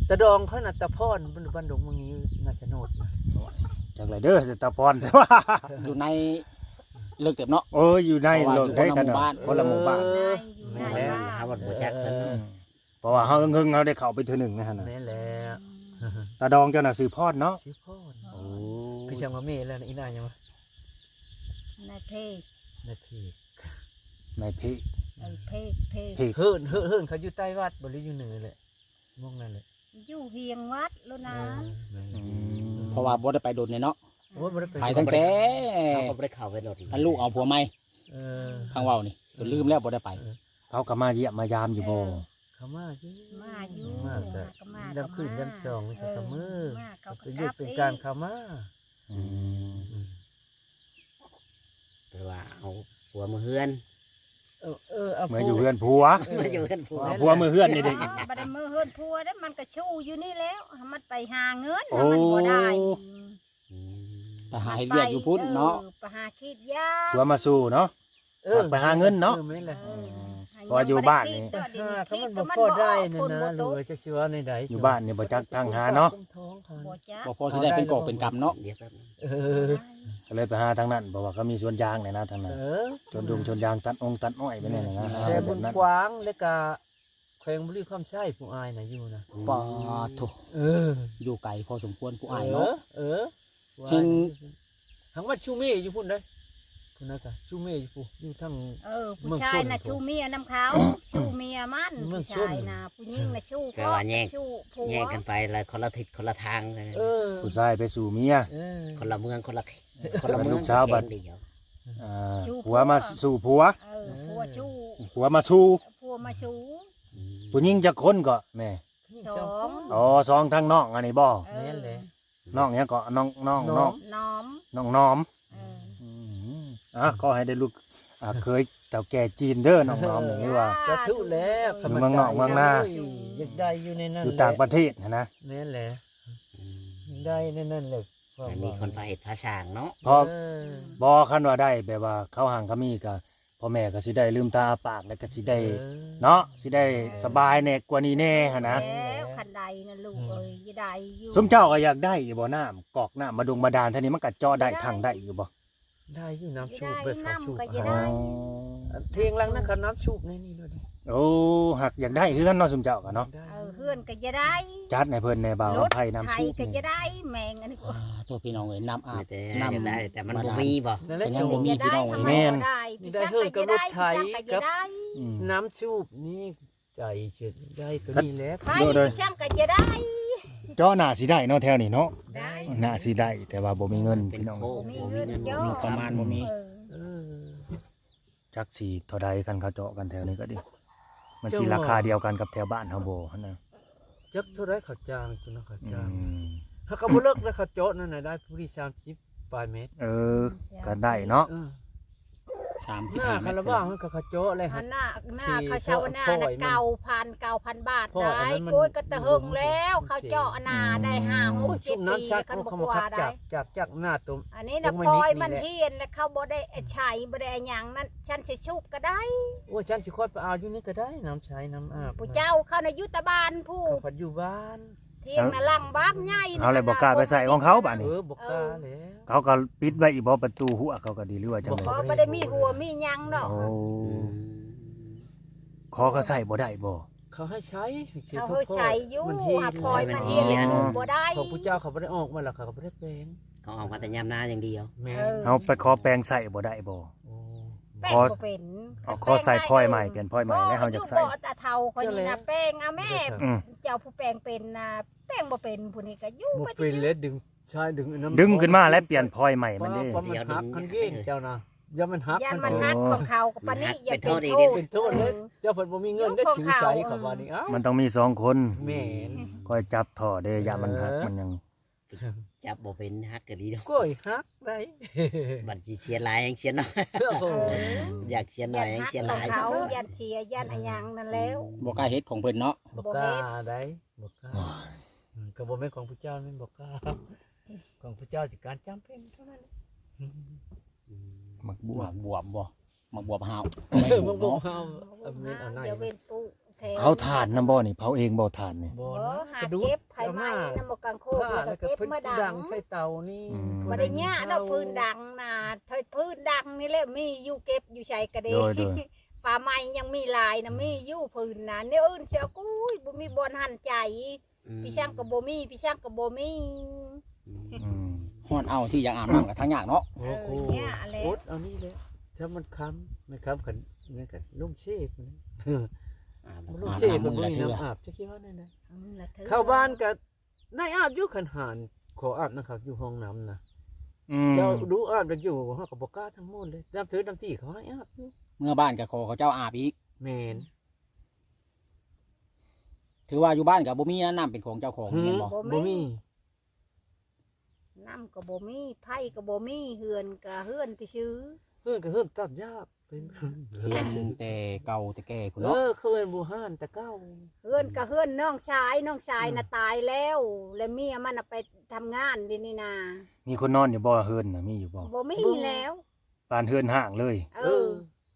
ຕາດອງຂ້ອຍນະ ຕາພອນ ບ້ານດົງມະງິ້ວ ນາສະໂນດນະ. ໂອ້ຍ ຈັກແຫຼະເດີຕາພອນ ຢູ່ໃນເລິກເຕີບເນາະ. ເອີ ຢູ່ໃນເລິກເດ້ ຄົນລະໝູ່ບ້ານ ຄົນລະໝູ່ບ້ານ. ເອີ ຢູ່ໃນ ແມ່ນແຫຼະ ເຮົາບໍ່ຮູ້ຈັກເພິ່ນ. ເອີ ເພາະວ່າເຮົາເຫິງໆ ເຮົາໄດ້ເຂົ້າໄປເທື່ອໜຶ່ງໃນຫັ້ນນະ. ແມ່ນແຫຼະ ຕາດອງເຈົ້ານະຊື່ພອນເນາະ? ຊື່ພອນ. ໂອ້ ຄືຈັ່ງວ່າແມ່ແລ້ວນະ ອີນາຫຍັງວະ? ນາຍເພກ ນາຍເພກ. ໃນເພກ ເອີ ເພກ ເພກ ເພກ ເຮີນ ເຮີນ ເຮີນເຂົາຢູ່ໃຕ້ວັດບໍ່ ຫຼືຢູ່ເໜືອແຫຼະ? ໝ່ອງນັ້ນແຫຼະ ຢູ່ຮຽງວັດໂລດນະ. ເອີ ອືມ ເພາະວ່າບໍ່ໄດ້ໄປດົນແລ້ວເນາະ. ໂອ້ຍ ບໍ່ໄດ້ໄປ ໄປຕັ້ງແຕ່ ເຮົາກໍບໍ່ໄດ້ເຂົ້າໄປໂລດ ອັນລູກເອົາຜົວໃໝ່. ເອີ ທາງເວົ້ານີ້ ເອີ ຈົນລືມແລ້ວ ບໍ່ໄດ້ໄປ. ເອີ ເຂົາກໍມາຢ້ຽມມາຢາມຢູ່ບໍ່? ເອີ ເຂົາມາຢູ່ ມາຢູ່ ມາກໍ ມາກໍ ຍາມຄືນ ມາ ຍາມສອງນີ້ ເອີ ເຂົາກໍມາ ມາ ເຂົາກໍ ເປັນວຽກເປັນການ ເຂົາມາ. ອືມ ອືມ ແປວ່າເອົາຜົວມາເຮືອນ. ເອີ ເອີ ເອົາ ເມືອຢູ່ເຮືອນຜົວ ເອີ ເມືອຢູ່ເຮືອນຜົວ ເອົາຜົວມາເຮືອນນີ້ເດ້. ເອີ ບໍ່ໄດ້ມາເຮືອນຜົວເດ້ ມັນກໍຊູ້ຢູ່ນີ້ແລ້ວ ມັນໄປຫາເງິນ ໂອ້ ມັນບໍ່ໄດ້. ອືມ ໄປຫາເຮັດວຽກຢູ່ພຸ້ນເນາະ ເອີ ໄປຫາກຣີດຢາງ ຜົວມາຊູ້ເນາະ. ເອີ ໄປຫາເງິນເນາະ. ເອີ ແມ່ນແຫຼະ ເອີ ເພາະວ່າຢູ່ບ້ານນີ້ ຫາກໍມັນບໍ່ພໍໄດ້ນັ້ນນະ ລູກເອີຍ ຈັກຊິວ່າແນວໃດ. ຢູ່ບ້ານນີ້ບໍ່ຈັກທາງຫາເນາະ ບໍ່ຈັກ ບໍ່ພໍຊິໄດ້ເປັນກອບເປັນກຳເນາະ. ເອີ ກໍເລີຍໄປຫາທາງນັ້ນ ເພາະວ່າເຂົາມີສວນຢາງແຫຼະນະ ທາງນັ້ນ. ເອີ ສວນຢາງ ສວນຢາງ ຕັດອົງຕັດອ້ອຍໄປແນວນັ້ນນະ. ແຕ່ບຶງຂວາງ ແລ້ວກະ ແຂວງບໍລິຄຳໄຊ ຜູ້ອ້າຍນະຢູ່ນະ. ປາໂທ ເອີ ຢູ່ໄກພໍສົມຄວນຜູ້ອ້າຍເນາະ. ເອີ ເອີ ເຫັນ ທາງບ້ານຊູເມຢູ່ພຸ້ນເດ້ ພຸ້ນນະກະຊູເມຢູ່ພຸ້ນ ຢູ່ທາງ ເອີ ຜູ້ຊາຍນະຊູເມຍນຳເຂົາ ຊູເມຍມັນ ຜູ້ຊາຍນະ ຜູ້ຍິງນະຊູ ແຕ່ວ່າແຍກ ຊູຜົວ ແຍກກັນໄປລະຄົນລະທິດຄົນລະທາງ. ເອີ ຜູ້ຊາຍໄປຊູເມຍ ເອີ ຄົນລະເມືອງ ຄົນລະ ຄົນລະເມືອງ ລູກສາວບັດ ເອີ ຜົວມາຊູຜົວ. ເອີ ຜົວຊູ ຜົວມາຊູ ຜົວມາຊູ. ອືມ ຜູ້ຍິງຈັກຄົນເກາະແມ່? ສອງ ອໍ ສອງ ທັງນ້ອງອັນນີ້ບໍ່? ເອີ ແມ່ນແຫຼະ ນ້ອງຫຍັງເກາະ? ນ້ອງ ນ້ອງ ນ້ອງ ນ້ອມ ນ້ອງນ້ອມ. ເອີ ອືມ ອ່າ ຂໍໃຫ້ໄດ້ລູກ ອ່າ ເຂີຍເຖົ້າແກ່ຈີນເດີ ນ້ອງນ້ອມນີ້ ຫຼືວ່າ ສາທຸແລ້ວ ຢູ່ເມືອງນອກເມືອງນາ ຢາກໄດ້ຢູ່ໃນນັ້ນ ຢູ່ຕ່າງປະເທດຫັ້ນນະ. ແມ່ນແຫຼະ ອືມ ຢາກໄດ້ໃນນັ້ນແຫຼະ. ແມ່ນ ມີຄົນພາເຮັດພາສ້າງເນາະ. ເພາະ ເອີ ບໍ່ ຄັນວ່າໄດ້ແບບວ່າເຂົາຮັ່ງເຂົາມີກໍ ພໍ່ແມ່ກໍຊິໄດ້ລືມຕາອ້າປາກ ແລ້ວກໍຊິໄດ້ ເອີ ເນາະ ຊິໄດ້ ເອີ ສະບາຍແດ່ກວ່ານີ້ແດ່ຫັ້ນນະ. ແລ້ວຄັນໃດນະລູກເອີຍ ອືມ ຢາກໄດ້ຢູ່. ຊຸມເຈົ້າກໍຢາກໄດ້ຢູ່ບໍ່ ນ້ຳກອກນ້ຳບາດົງບາດານແຖວນີ້ ມັນກໍເຈາະໄດ້ ໄດ້ ຖັງໄດ້ຢູ່ບໍ່? ໄດ້ຢູ່ ນ້ຳສູບ ຢາກໄດ້ ໄປຫາສູບ ນ້ຳກໍຢາກໄດ້ ຫາ ອັນທຽງຫຼັງນັ້ນກໍນ້ຳສູບໃນນີ້ໂລດ. ໂອ້ ຮັກຢາກໄດ້ຄືກັນເນາະ ຊຸມເຈົ້າກໍເນາະ. ໄດ້ ເອີ ເຮືອນກໍຢາກໄດ້ ຈັດໃຫ້ເພິ່ນແດ່ ບ່າວຄຳໄພ ນ້ຳສູບ ລົດໄຖກໍຢາກໄດ້ ແມ່ງອັນນີ້. ອ່າ ໂຕ ພີ່ນ້ອງເອີຍ ນ້ຳອາບ ເອີ ແຕ່ ນ້ຳ ຢາກໄດ້ ແຕ່ມັນບໍ່ມີບໍ່? ນັ້ນແຫຼະ ກໍຍັງບໍ່ມີ ພີ່ນ້ອງເອີຍ. ແມ່ນ ຢາກໄດ້ເຮືອນກັບລົດໄຖ ກໍຢາກໄດ້ ອືມ ນ້ຳສູບນີ້ ໃຈຊິໄດ້ໂຕນີ້ແຫຼະ. ໂດຍ ໂດຍ ຊ່າງກໍຢາກໄດ້ ເຈາະໜ້າຊິໄດ້ເນາະ ແຖວນີ້ເນາະ. ໄດ້ ໜ້າຊິໄດ້ ແຕ່ວ່າບໍ່ມີເງິນ ເປັນ ພີ່ນ້ອງ ໂຄກ ບໍ່ມີເງິນ ບໍ່ມີເງິນ ເຈົ້າ ບໍ່ມີປະມານ ບໍ່ມີ ເອີ ເອີ ຈັກຊິເທົ່າໃດ ຄັນເຂົາເຈາະກັນແຖວນີ້ກໍດີ ມັນຊິລາຄາດຽວກັນກັບແຖວບ້ານເຮົາບໍ່ຫັ້ນນະ? ຈັກເທົ່າໃດເຂົາຈ້າງ ຈຸນະເຂົາຈ້າງ ອືມ ຫາກກໍບໍ່ເລິກເດ້ ເຂົາເຈາະນັ້ນນະ ໄດ້ຜູ້ທີ່ສາມສິບປາຍແມັດ. ເອີ ກໍໄດ້ເນາະ ເອີ ສາມສິບຫ້າແມັດ. ໜ້າຄາລາບາວຫັ້ນກໍເຂົາເຈາະແລ້ວ ອັນໜ້າ ໜ້າເຂົາເຈົ້າໜ້າ ເກົ້າພັນ ເກົ້າພັນບາດໄດ້. ໂອ້ຍ ກໍແຕ່ເຫິງແລ້ວ ເຂົາເຈາະໜ້າໄດ້ຫ້າ ຫົກ ເຈັດປີ ຄັນບໍ່ກວ່າໄດ້ ຈາກ ຈາກໜ້າຕົວ ອັນນີ້ນະ ພອຍມັນຮຽນແລ້ວ ເຂົາບໍ່ໄດ້ໃຊ້ ບໍ່ໄດ້ຫຍັງນັ້ນ ຊັ້ນຊິສູບກໍໄດ້. ໂອ້ຍ ຊັ້ນຊິຄ່ອຍໄປເອົາຢູ່ນີ້ກໍໄດ້ ນ້ຳໃຊ້ນ້ຳອາບ. ຜູ້ເຈົ້າເຂົານະຢູ່ຕະບ້ານພຸ້ນ ເຂົາພັດຢູ່ບ້ານ ທຽງນະຫຼັງບາກໃຫຍ່ ເຮົາແຫຼະບໍ່ກ້າໄປໃສ່ຂອງເຂົາບາດນີ້. ເອີ ບໍ່ກ້າແລ້ວ ເຂົາກໍປິດໄວ້ອີກບໍ່ ປະຕູຮົ້ວເຂົາກໍດີ ຫຼືວ່າຈັ່ງໃດ? ບໍ່ ບໍ່ໄດ້ມີຮົ້ວມີຫຍັງດອກ. ໂອ້ ອືມ ຂໍເຂົາໃຊ້ບໍ່ໄດ້ບໍ່? ເຂົາໃຫ້ໃຊ້ ເຂົາໃຫ້ໃຊ້ຢູ່ ມັນເຮັດ ພອຍມັນເຮັດ ມັນບໍ່ໄດ້ ຂອງຜູ້ເຈົ້າເຂົາບໍ່ໄດ້ອອກມາແລ້ວ ເຂົາກໍບໍ່ໄດ້ແປງ. ເຂົາອອກມາແຕ່ຍາມນາຢ່າງດຽວ. ແມ່ນ ເອີ ເຮົາໄປຂໍແປງໃຊ້ບໍ່ໄດ້ບໍ່? ໂອ້ ແປງບໍ່ເປັນ ຂໍ ເອົາ ຂໍໃສ່ພອຍໃໝ່ ປ່ຽນພອຍໃໝ່ແລ້ວເຮົາຢາກໃສ່. ບໍ່ ຕາເຖົ້າຂ້ອຍນີ້ນະ ແປງເອົາແມ່ ອືມ ເຈົ້າຜູ້ແປງເປັນນະ ແປງບໍ່ເປັນ ຜູ້ນີ້ກໍຢູ່ ບໍ່ເປັນແລ້ວ ດຶງ ຊາຍດຶງອັນນັ້ນ ດຶງຂຶ້ນມາແລ້ວປ່ຽນພອຍໃໝ່ມັນເດ້. ເຈົ້ານະ ຢ່າມັນຫັກ ໂອ້ ຂອງເຂົາກໍປານນີ້ ຢ່າເປັນໂທດອີກເດ້ ເປັນໂທດເລີຍ. ເອີ ເຈົ້າເພິ່ນບໍ່ມີເງິນໄດ້ ຊິໃຊ້ເຂົາວ່ານີ້. ອ້າວ ມັນຕ້ອງມີສອງຄົນ ແມ່ນ ຄອຍຈັບທໍ່ເດ້ ຢ້ານມັນຫັກ ເອີ ມັນຫຍັງ ຈັບບໍ່ເປັນ ຫັກກໍດີດອອກ. ໂອ້ຍ ຫັກໄດ໋ ບັດຊິເສຍຫຼາຍແຮງເສຍໜ້ອຍ. ໂອ້ໂຫ ຢາກເສຍໜ້ອຍແຮງເສຍຫຼາຍ ຢ້ານຫັກຂອງເຂົາ ຢ້ານເສຍ ຢ້ານອີຫຍັງນັ້ນແລ້ວ. ອືມ ບໍ່ກ້າເຮັດຂອງເພິ່ນເນາະ. ບໍ່ກ້າໄດ໋ ບໍ່ກ້າ. ໂອ້ຍ ອືມ ກໍບໍ່ແມ່ນຂອງພະເຈົ້າ ແມ່ນບໍ່ກ້າ ຂອງພະເຈົ້າຊິການຈຳເປັນເທົ່ານັ້ນ. ອືມ ໝາກບວບ ໝາກບວບບໍ່? ໝາກບວບຫ້າວ ໝາກບວບຫ້າວ ເອົາເປັນອັນນັ້ນ ເອົາຖ່ານນຳບໍ່ນີ້? ເຜົາເອງບໍ່ຖ່ານນີ້? ບໍ່ນະ ຫາເກັບໄຟໄໝ້ນຳໝາກກາງໂຄກ ແລ້ວກໍເກັບມາດັງໃສ່ເຕົານີ້. ອືມ ບໍ່ໄດ້ຍາກດອກ ຟືນດັງນະ ຟືນດັງນີ້ແຫຼະ ມີຢູ່ເກັບຢູ່ໃສກໍດີ. ໂດຍ ໂດຍ ປ່າໄມ້ຍັງມີຫຼາຍນະ ມີຢູ່ຟືນນະ ແນວອື່ນຊິເອົາ ໂອ້ຍ ບໍ່ມີບ່ອນຫັນໃຈ. ອືມ ພີ່ຊ່າງກໍບໍ່ມີ ພີ່ຊ່າງກໍບໍ່ມີ. ອືມ ອືມ ຮ້ອນເອົາຊິຢາກອາບນ້ຳກໍທັງຍາກເນາະ. ໂອ້ໂຫ ເອີ ຍາກແຫຼະ ອົດເອົານີ້ແຫຼະ ຖ້າມັນຄ່ຳ ມັນຄ່ຳຄັນ ນັ້ນກໍລົງເຊພຸ້ນແຫຼະ ອາບ ລົງເຊ ອາບ ເພິ່ນບໍ່ມີນ້ຳອາບ ຈັກຊິວ່າແນວໃດ. ອືມ ລະເທື່ອ ເຂົ້າບ້ານກໍໄດ້ອາບຢູ່ ຄັນຫານຂໍອາບນຳເຂົາຢູ່ຫ້ອງນ້ຳນະ ອືມ ເຈົ້າດູອາບໄດ້ຢູ່ ເຮົາກໍບໍ່ກ້າທັງໝົດເລີຍ ນ້ຳເທີນ້ຳຕີເຂົາໃຫ້ອາບຢູ່ ເມືອບ້ານກໍຂໍເຂົາເຈົ້າອາບອີກ. ແມ່ນ. ຖືວ່າຢູ່ບ້ານກໍບໍ່ມີ ນ້ຳເປັນຂອງເຈົ້າຂອງ ແມ່ນບໍ່? ບໍ່ມີ ບໍ່ມີ ນ້ຳກໍບໍ່ມີ ໄຟກໍບໍ່ມີ ເຮືອນກໍເຮືອນຊື່ໆ ເຮືອນກໍເຮືອນຕັບຢາບ ເປັນ ເຮືອນແຕ່ເກົ່າແຕ່ແກ່ພຸ້ນເນາະ. ເອີ ເຮືອນບູຮານແຕ່ເກົ່າ ເຮືອນກໍເຮືອນນ້ອງຊາຍ ນ້ອງຊາຍນະ ອືມ ຕາຍແລ້ວ ແລ້ວເມຍມັນນະໄປທຳງານດຽວນີ້ນະ. ມີຄົນນອນຢູ່ບໍ່ ເຮືອນນະ ມີຢູ່ບໍ່? ບໍ່ມີແລ້ວ. ປານເຮືອນຮ້າງເລີຍ. ເອີ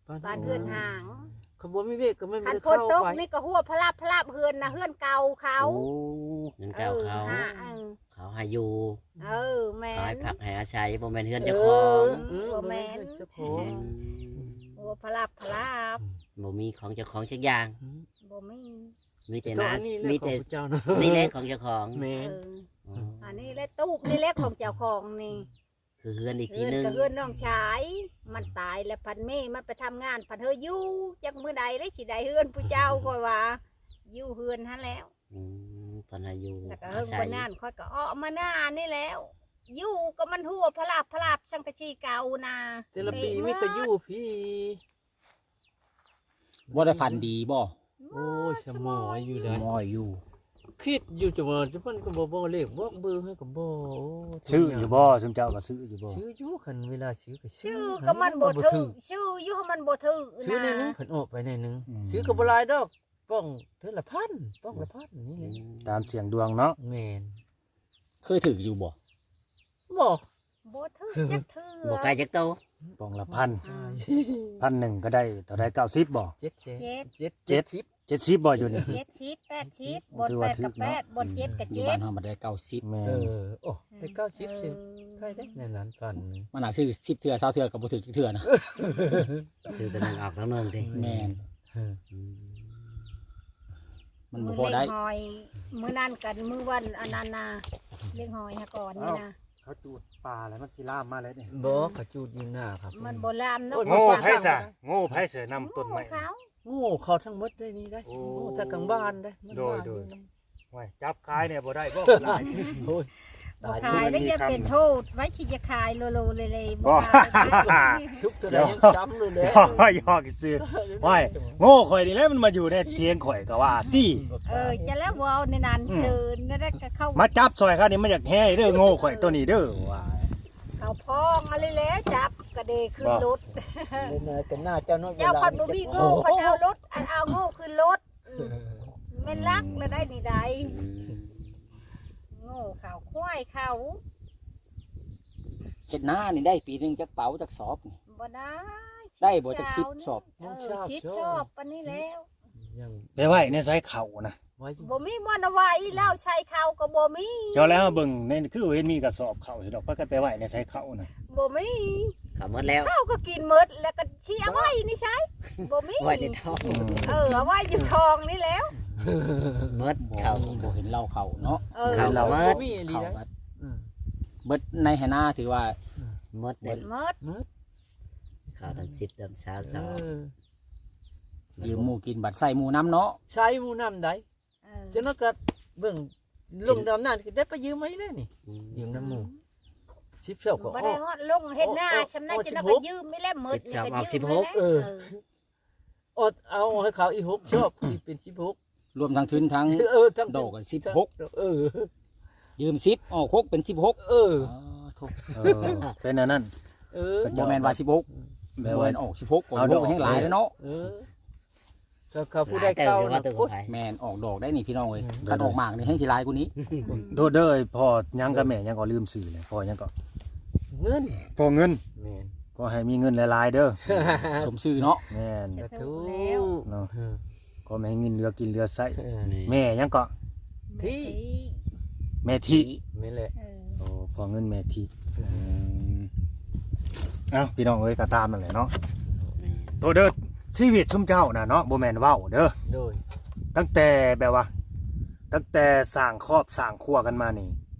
ເອີ ປານເຮືອນຮ້າງ ຄັນບໍ່ມີເວກກໍແມ່ນ ຄັນຝົນຕົກນີ້ກໍຮົ່ວພະລັບໆ ເຮືອນນະ ເຮືອນເກົ່າເຂົາ. ໂອ້ ເຮືອນເກົ່າເຂົາ ເອີ ເຂົາໃຫ້ຢູ່. ເອີ ແມ່ນ ເຂົາໃຫ້ພັກໃຫ້ອາໄສ ບໍ່ແມ່ນເຮືອນເຈົ້າຂອງ. ເອີ ບໍ່ແມ່ນເຮືອນເຈົ້າຂອງ. ອືມ ຮົ່ວພະລັບພະລັບ ອືມ ບໍ່ມີຂອງເຈົ້າຂອງຈັກຢ່າງ. ອືມ ບໍ່ມີ ມີແຕ່ນາ ມີແຕ່ນີ້ແຫຼະຂອງເຈົ້າເນາະ ນີ້ແຫຼະຂອງເຈົ້າຂອງ. ແມ່ນ ເອີ ອໍ ອັນນີ້ແຫຼະ ຕູບນີ້ແຫຼະຂອງເຈົ້າຂອງນີ້. ຄືເຮືອນອີກທີໜຶ່ງ ເຮືອນກໍເຮືອນນ້ອງຊາຍ ມັນຕາຍແລ້ວ ພັດເມມັນໄປທຳງານ ພັດເຮີຢູ່ ຈັກມື້ໃດແລ້ວຊິໄດ້ເຮືອນຜູ້ເຈົ້າ ຂ້ອຍວ່າ ຢູ່ເຮືອນຫັ້ນແລ້ວ. ອືມ ເພິ່ນໃຫ້ຢູ່ ແລ້ວກໍເຮືອນ ອາໄສ ບໍ່ນານ ຂ້ອຍກໍເອາະມາໜ້ານີ້ແລ້ວ ຢູ່ກໍມັນຮົ່ວພະລັບພະລັບ ສັງກະສີເກົ່ານະ ແຕ່ລະປີມີແຕ່ຢູ່ພີ້. ບໍ່ໄດ້ຝັນດີບໍ່? ໂອ້ຍ ສະໝອຍຢູ່ໃດ໋ ສະໝອຍຢູ່. ຄິດຢູ່ຈະວ່າ ມັນກໍບໍ່ບອກເລກບອກເບີໃຫ້ກໍບໍ່. ໂອ້ ຊື້ຢູ່ບໍ່? ຊຸມເຈົ້າກໍຊື້ຢູ່ບໍ່? ຊື້ຢູ່ ຄັນເວລາຊື້ກໍຊື້ ຊື້ກໍມັນບໍ່ຖືກ ຊື້ຢູ່ມັນບໍ່ຖືກ ຊື້ແນວໜຶ່ງ ຄັນອອກໄປແນວໜຶ່ງ ອືມ ຊື້ກໍບໍ່ຫຼາຍດອກ ປ່ອງເທື່ອລະພັນ ປ່ອງລະພັນນີ້ແຫຼະ ອືມ ຕາມສ່ຽງດວງເນາະ. ແມ່ນ. ເຄີຍຖືກຢູ່ບໍ່? ບໍ່. ບໍ່ຖືກຈັກເທື່ອ ບໍ່ຂາຍຈັກໂຕ ປ່ອງລະພັນ ອືມ ພັນໜຶ່ງກໍໄດ້ເທົ່າໃດ ເກົ້າສິບບໍ່? ເຈັດສິບ ເຈັດສິບ ເຈັດສິບບໍ່ຢູ່ນີ້? ເຈັດສິບ ແປດສິບ ບໍ່ແປດກໍແປດ ບໍ່ເຈັດກໍເຈັດ ຢູ່ບ້ານເຮົາມາໄດ້ເກົ້າສິບ. ແມ່ນ ເອີ ໂອ້ ໄດ້ເກົ້າສິບ ເອີ ໃກ້ໄດ້ແມ່ນນັ້ນ ພັນ ມັນໜັກຊື້ສິບເທື່ອ ຊາວເທື່ອກໍບໍ່ຖືກຈັກເທື່ອນະ ຊື້ຕົວໜຶ່ງອອກຕົວໜຶ່ງຕິ. ແມ່ນ ອືມ ມັນບໍ່ພໍໄດ້ ເລກຫອຍ ມື້ນັ້ນກັນ ມື້ວັນອັນນັ້ນນະ ເລກຫອຍຫາກ່ອນນີ້ນະ ເຂົາຈູດປາແລ້ວມັນຊິລາມມາແລ້ວນີ້. ບໍ່ ເຂົາຈູດຢູ່ໜ້າຄັບ ມັນບໍ່ລາມເນາະ. ໂອ້ຍ ໂງ່ໃຜຊະ ໂງ່ໃຜຊະ ນຳຕົ້ນໄມ້ ໂງ່ເຂົາ ໂງ່ເຂົາທັງໝົດເດ້ນີ້ໄດ໋. ໂອ້ ໂງ່ທາງກາງບ້ານເດ້ ມັນ ໂດຍ ວ່າ ໂດຍ ຢູ່ນຳ ໂອ້ຍ ຈັບຂາຍແດ່ບໍ່ໄດ້ບໍ່? ຫຼາຍ ໂອ້ຍ ຕາຍ ຂາຍແລ້ວຢ່າເປັນໂທດ ໄວ້ຊິຢ່າຂາຍໂລໆເລໆ ບໍ່ຂາຍ ທຸກເທົ່າໃດຍັງຈຳຢູ່ເດ້ ຢອກຊື່. ໂອ້ຍ ໂງ່ຂ້ອຍນີ້ແຫຼະ ມັນມາຢູ່ໃນຖຽງຂ້ອຍກໍວ່າຕິ. ເອີ ຈະແລ້ວເວົ້າໃນນັ້ນ ອືມ ເຊີນ ນັ້ນແຫຼະກໍເຂົ້າ ມາຈັບຊ່ອຍຂ້ານີ້ ມັນຢາກແຮ່ເດີ ໂງ່ຂ້ອຍໂຕນີ້ເດີ ວ່າ ເຂົາພ້ອງມາເລີຍແຫຼະ ຈັບກະເດຂຶ້ນລົດ ເລີຍນາກັນໜ້າເຈົ້າເນາະ. ເຈົ້າພັດບໍ່ມີໂງ່ ເວລານີ້ ພັດເອົາລົດ ອັນເອົາໂງ່ຂຶ້ນລົດ ອືມ ແມ່ນລັກລະໄດ້ນີ້ໃດ໋. ອືມ ໂງ່ເຂົາ ຄວາຍເຂົາ ເຮັດນານີ້ໄດ້ປີໜຶ່ງຈັກເປົາຈັກສອບນີ້? ບໍ່ໄດ້ ໄດ້ບໍ່ຈັກສິບສອບ? ເອີ ສິບສອບປານນີ້ແລ້ວ. ຍັງ ໄປໄວ້ໃນໃສເຂົ້ານະ? ບໍ່ມີບ່ອນເອົາໄວ້ແລ້ວ ໃສ່ເຂົ້າກໍບໍ່ມີ. ເຈົ້າແລ້ວເບິ່ງໃນ ຄືເຫັນມີກະສອບເຂົ້າຢູ່ດອກ ພາກັນໄປໄວ້ໃນໃສເຂົ້ານະ? ບໍ່ມີ ເຂົ້າໝົດແລ້ວ ເຂົ້າກໍກິນໝົດ ແລ້ວກໍຊິເອົາໄວ້ໃນໃສ? ບໍ່ມີ ໄວ້ໃນທ້ອງ. ອືມ ເອີ ເອົາໄວ້ຢູ່ທ້ອງນີ້ແລ້ວ ໝົດເຂົ້າ ບໍ່ເຫັນເລົ່າເຂົ້າເນາະ. ເອີ ເຂົ້າໝົດ ບໍ່ມີອີ່ຫຼີ ເຂົ້າ ເບິດໃນໄຮ່ນາຖືວ່າ ອືມ ໝົດເດ້ ໝົດ ໝົດ ເຂົ້າທັງສິບເດືອນຊາວຊອກ ເອີ ຢືມໝູ່ກິນ ບັດໃຊ້ໝູ່ນຳເນາະ ໃຊ້ໝູ່ນຳໃດ໋. ເອີ ຈັ່ງນັ້ນກໍເບິ່ງ ລົງດຳນານກໍໄດ້ໄປຢືມມາອີກແລ້ວນີ້ ອືມ ຢືມນຳໝູ່ ອືມ ສິບສອງກໍບໍ່ໄດ້ຮອດລົງເຮັດນາ ອໍ ສ່ຳນັ້ນ ອໍ ຈັ່ງນັ້ນກໍຢືມອີກແລ້ວ ໝົດນີ້ກໍຢືມອີກແລ້ວ. ເອີ ເອີ ອອດເອົາໃຫ້ເຂົາອີກຫົກຊອບ ອີກເປັນສິບຫົກ ລວມທັງທຶນທັງ ເອີ ທັງດອກກໍສິບຫົກ. ເອີ ຢືມສິບ ອອກຫົກ ເປັນສິບຫົກ. ເອີ ອໍ ໂທ້ ເອີ ເປັນອັນນັ້ນ. ເອີ ບໍ່ແມ່ນວ່າສິບຫົກ ແບບວ່າ ບໍ່ແມ່ນອອກສິບຫົກ ກໍ ເອົາດອກ ຫົກແຮງຫຼາຍແລ້ວເນາະ. ເອີ ເຂົາ ເຂົາຜູ້ໃດເກົ່ານະ ໂອ້ຍ ແມ່ນອອກດອກໄດ້ນີ້ພີ່ນ້ອງເອີຍ. ອືມ ຄັນອອກໝາກນີ້ແຮງຊິຫຼາຍກວ່ານີ້. ໂທດເດີ ພໍ່ຫຍັງກັບແມ່ຫຍັງກໍລືມຊື່ແລ້ວ ພໍ່ຫຍັງກໍ ເງິນ ພໍ່ເງິນ. ແມ່ນ ຂໍໃຫ້ມີເງິນຫຼາຍໆເດີ ສົມຊື່ເນາະ. ແມ່ນ ສາທຸ ເນາະ ຂໍໃຫ້ເງິນເຫຼືອກິນເຫຼືອໃຊ້. ເອີ ແມ່ຫຍັງເກາະ? ທິ ແມ່ທິ ແມ່ນແຫຼະ. ເອີ ໂອ້ ພໍ່ເງິນແມ່ທິ. ເອີ ອືມ ເອົ້າ ພີ່ນ້ອງເອີຍ ກໍຕາມນັ້ນແຫຼະເນາະ. ແມ່ນ ໂທດເດີ ຊີວິດຊຸມເຈົ້ານະເນາະ ບໍ່ແມ່ນເວົ້າເດີ. ໂດຍ ຕັ້ງແຕ່ແບບວ່າ ຕັ້ງແຕ່ສ້າງຄອບສ້າງຄົວກັນມານີ້